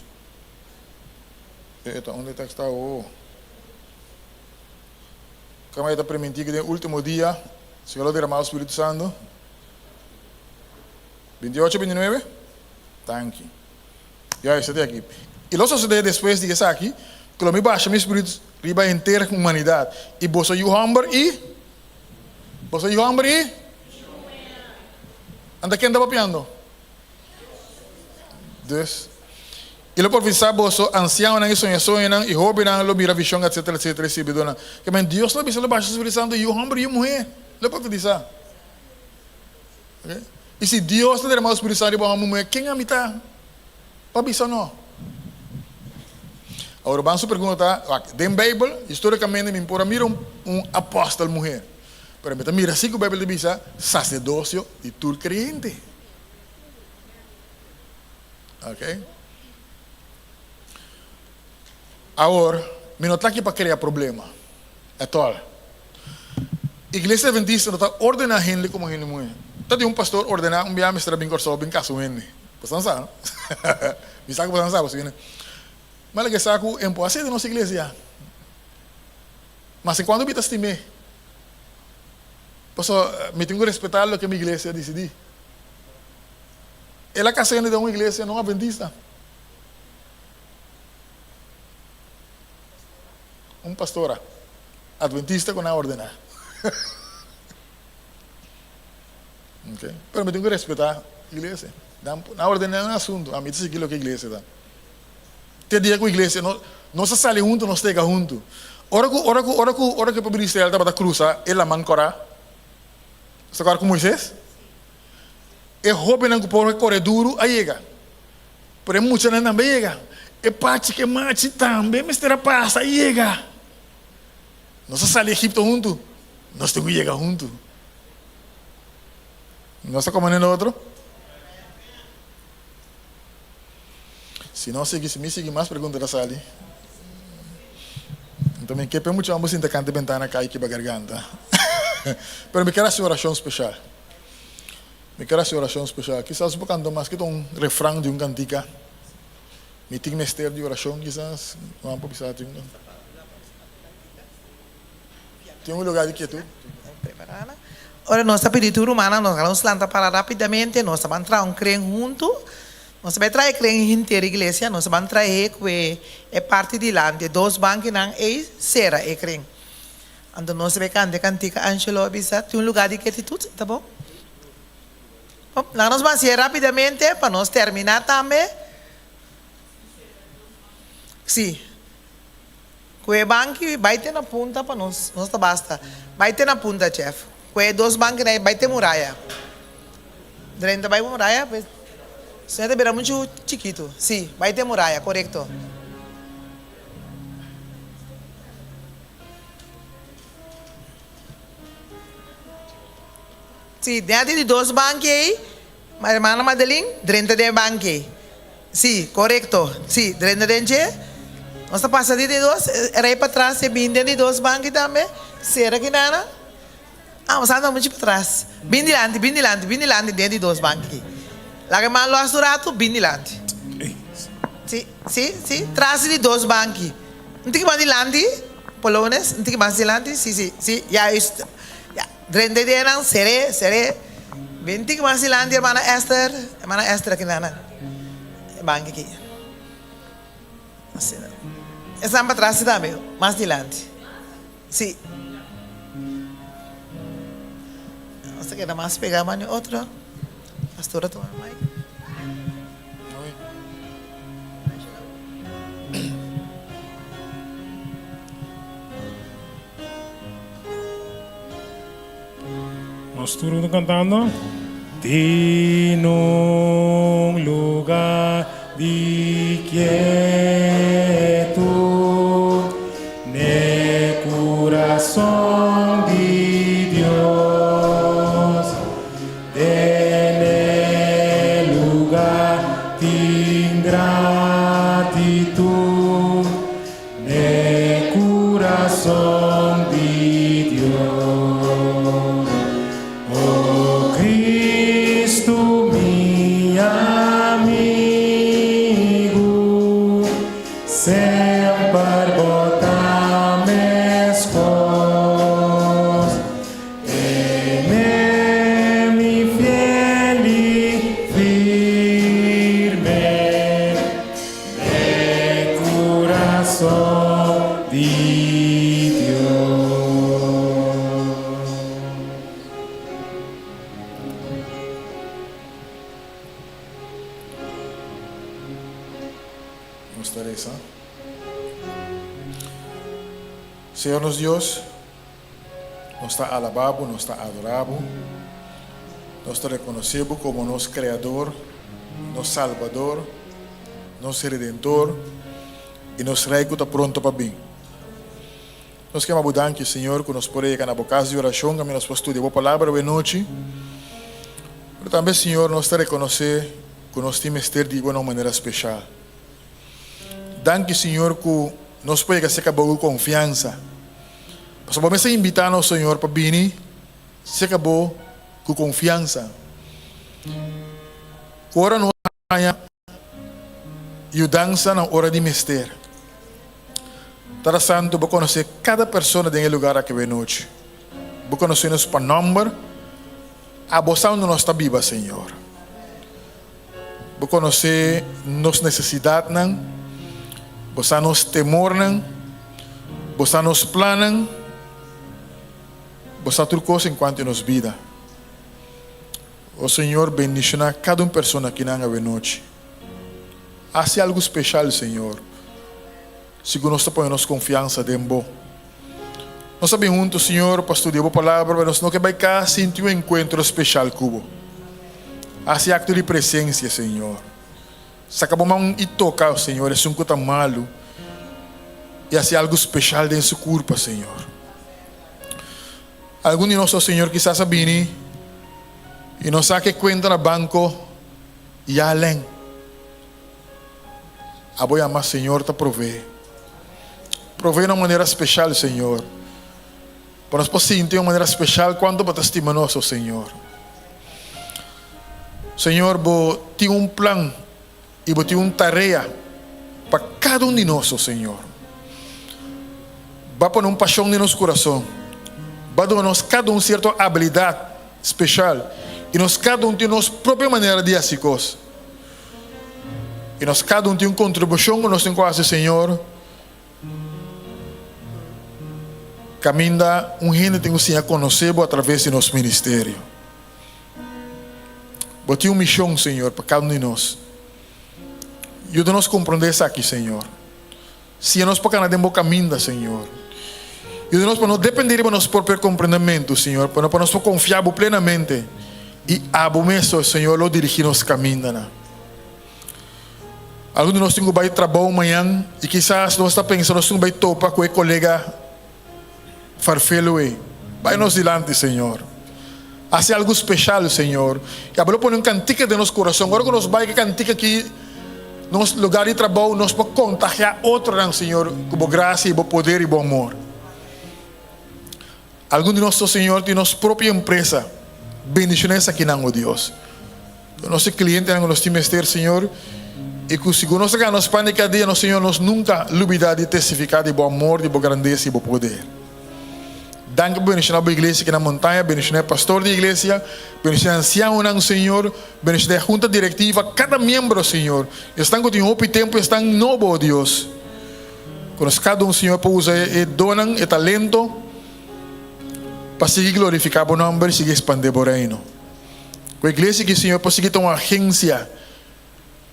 E ta unda e tekst ta awo? Kama e ta primintí ku den último dia Señor lo derama su Spiritu Santu? 28, 29? Danki. Ya, esei ta aki. I lo sosodé despues di esaki, ku lo mi basha mi Spiritu riba henter humanidat, i boso yu hòmber i boso yu hòmber i Anta ken ta papiando? Dus, i lo profetisá boso, ansianonan i soña soñonan, i hóbennan lo mira vishon, etsetera, etsetera, i sirbidónan. Ke men Dios lo bisa lo basha su Spiritu Santu, yu hòmber i yu muhé lo profetisá. Okay? I si Dios ta derama su Spiritu Santu riba un hòmber i muhé, ken ami ta pa bisa no? Awor, ban su pregunta ta, wak, den Beibel, histórikamente mi por a mira un, un apòstel muhé, pero mi ta mira si ku Beibel ta bisa saserdosio di tur kreyente. Ok. Awor, mi no ta aki pa krea problema. At all. Iglesia Adventista no ta ordená hende komo hende muhé. Ta di un pastor ordená un bia mester a bin Kòrsou bin kasa un hende. Boso sa, no? Mi sa ku boso sa, boso bini. Ma loke sa ku e por hasi den nos iglesia. Mas enkuanto mi ta stim'é. Pasobra mi tin ku respetá loke mi iglesia a disidí. El a kasa hende den un iglesia no adventista. Un pastora adventista ku nan a ordená. Okay. Pero mi tin ku respetá iglesia. Nan nan ordená nan asuntu. Ami ta sigui loke iglesia ta. Te dia ku iglesia no nos a sali huntu nos tega huntu. Ora ku ora ku ora ku ora ku e pueblo di Israel tabata krusa e laman Kòrá, nos ta kòrda ku Moises? E hóbennan ku por kore duru a yega, pero e muchanan tambe a yega. E pachi ku e machi tambe mester a pasa a yega. Nos a sali Egipto huntu, nos tin ku yega huntu. Nos ta komprende otro? Si no sigui, si mi sigui mas pregunta ta sali. Anto mi ke pe mucha homber sinta kanta e bentana kai kiba garganta. Pero mi kier hasi un orashon speshal. Mi kier hasi un orashon speshal. Kisas bo kanta mas kita un refran di un kantika. Mi tin mester di orashon kisas. Nan por bisa tin un Tin un lugar di kietud. Ora nos ta pidi tur rumannan nos nos lanta para rapidamente, nos ta ban traha un kren huntu. Nos ta bai traha e kren henter iglesia, nos ta ban trahe ku e e parti dilanti, e dos bankinan ei sera e kren. Anto nos ta bai kanta e kantika Angelo a bisa, tin un lugar di ketitud, ta bon? Bon, laga nos ban hasié rapidamente pa nos terminá tambe. Sí. Ku e banki bai te na punta pa nos, nos ta basta. Bai te na punta, chef. Ku e dos bankinan ei bai te muraya. Drenta bai muraya, pues si no ta bira muchu chikitu. Sí, bai te muraya, korekto. Sí, den di dos banki ei, hermana Madeline, drenta den e banki ei. Sí, korekto. Sí, drenta den dje. Nos ta pasa di di dos, e rei patras e bin den di dos banki tambe. Sera kinana. Ah, nos anda muchu patras. Bin dilanti, bin dilanti, bin dilanti den di dos banki aki. Laga e man lòs un ratu, bin dilanti. Sí, sí, sí, tras di di dos banki. Un tiki mas dilanti, Polones, un tiki mas dilanti. Sí, sí, sí, juist. Ya, drenta den nan, ser'é, ser'é. Bin tiki mas dilanti, hermana Esther. Hermana Esther aki nan, e banki aki. Asina. Esnan patras tambe, mas dilanti. Si. Nos ta keda mas pegá mas ni otro. Pastor a tuma e mic. Nos tur huntu cantando. Tin un lugar di quietud n'e curason di Dios. Den e lugar tin gratitud. N'e curason di Dios. O Cristo mi amigo, semper bo ta mescos. Tene mi fiel y firme. E curason di Dios. Nos ta reza. Señor nos Dios, nos ta alabá Bo, nos ta adorá Bo, nos ta rekonosé Bo komo nos Kreador, nos Salbador, nos Redentor i nos Rei ku ta pronto pa bin. Nos kema Bo danki, Señor, ku nos por a yega na Bo kas di orashon kaminda nos por studia Bo Palabra awe nochi. Pero tambe, Señor, nos ta rekonosé ku nos tin mester di Bo na un manera speshal. Danki Señor ku nos por yega serka Bo ku konfiansa. Pasobra Bo mes a invitá nos, Señor, pa bini serka Bo ku konfiansa. Ku ora nos haña yudansa na ora di mester. Tata Santu, Bo konosé kada persona den e lugar aki awenochi. Bo konosé nos pa nòmber. Abo sa unda nos ta biba, Señor. Bo konosé nos nesesidatnan, Bo sa nos temornan, Bo sa nos plannan, Bo sa tur kos enkuanto nos bida. O Señor, bendishoná kada un persona akinan awenochi. Hasi algu speshal, Señor, sigun nos ta pone nos konfiansa den Bo. Nos ta bin huntu, Señor, pa studia Bo Palabra, pero nos no ke bai kas sin tin un enkuentro speshal ku Bo. Hasi akto di presensia, Señor. Saka Bo man i toka, Señor, esun ku ta malu i hasi algu speshal den su kurpa, Señor. Algun di nos, o Señor, kisas a bini i no sa ke kuenta na banko ya len. Abo yama Señor ta provee. Provee na un manera speshal, Señor. Pa nos por sinti un manera speshal kuantu Bo ta stima nos, o Señor. Señor, Bo tin un plan i Bo tin un tarea pa kada un di nos, o Señor. Bo a pone un pashon den nos kurason. Bo a duna nos kada un sierto abilidat speshal i nos kada un tin nos propio manera di hasi kos. I nos kada un tin un kontribushon ku nos tin ku hasi, Señor. Kaminda un hende tin ku siña konosé Bo atraves di nos ministerio. Bo tin un mishon, Señor, pa kada un di nos. Yuda nos komprondé esaki, Señor. Siña nos pa kana den Bo kaminda, Señor. Yuda nos pa no dependé riba nos propio komprendementu, Señor, pero pa nos por konfia Bo plenamente i Abo mes, Señor, lo dirigí nos kamindanan. Algun di nos tin ku bai trabou mañan i kisas nos ta pensa nos tin ku bai topa ku e kolega farfelu ei. Bai nos dilanti, Señor. Hasi algu speshal, Señor. I abo lo pone un kantika den nos kurason. Ora ku nos bai ku e kantika aki nos lugar di trabou, nos por kontagiá otronan, Señor, ku bo grasia i bo poder i bo amor. Algun di nos, Señor, tin nos propio empresa. Bendishoná esakinan, o Dios. Nos e klientenan ku nos tin mester, Señor, i ku sigur nos ta gana nos pan di kada dia, nos Señor, nos nunka lubidá di testifiká di Bo amor, di Bo grandesa i Bo poder. Danki pa bendishoná Bo iglesia aki na Montaña, bendishoná e pastor di iglesia, bendishoná e ansianonan, Señor, bendishoná e hunta direktiva, kada miembro, Señor, esnan ku tin hopi tempu i esnan nobo, o Dios. Ku nos kada un, Señor, por usa e donnan, e talento, pa sigui glorifiká Bo nòmber i sigui ekspandé Bo Reino. Ku e iglesia aki, Señor, por sigui ta un agensia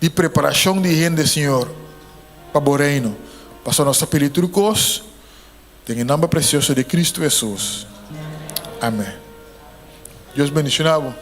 di preparashon di hende, Señor, pa Bo Reino. Pasobra nos ta pidi tur kos den e nòmber presioso di Kristu Hesus. Amèn. Dios bendishoná bo.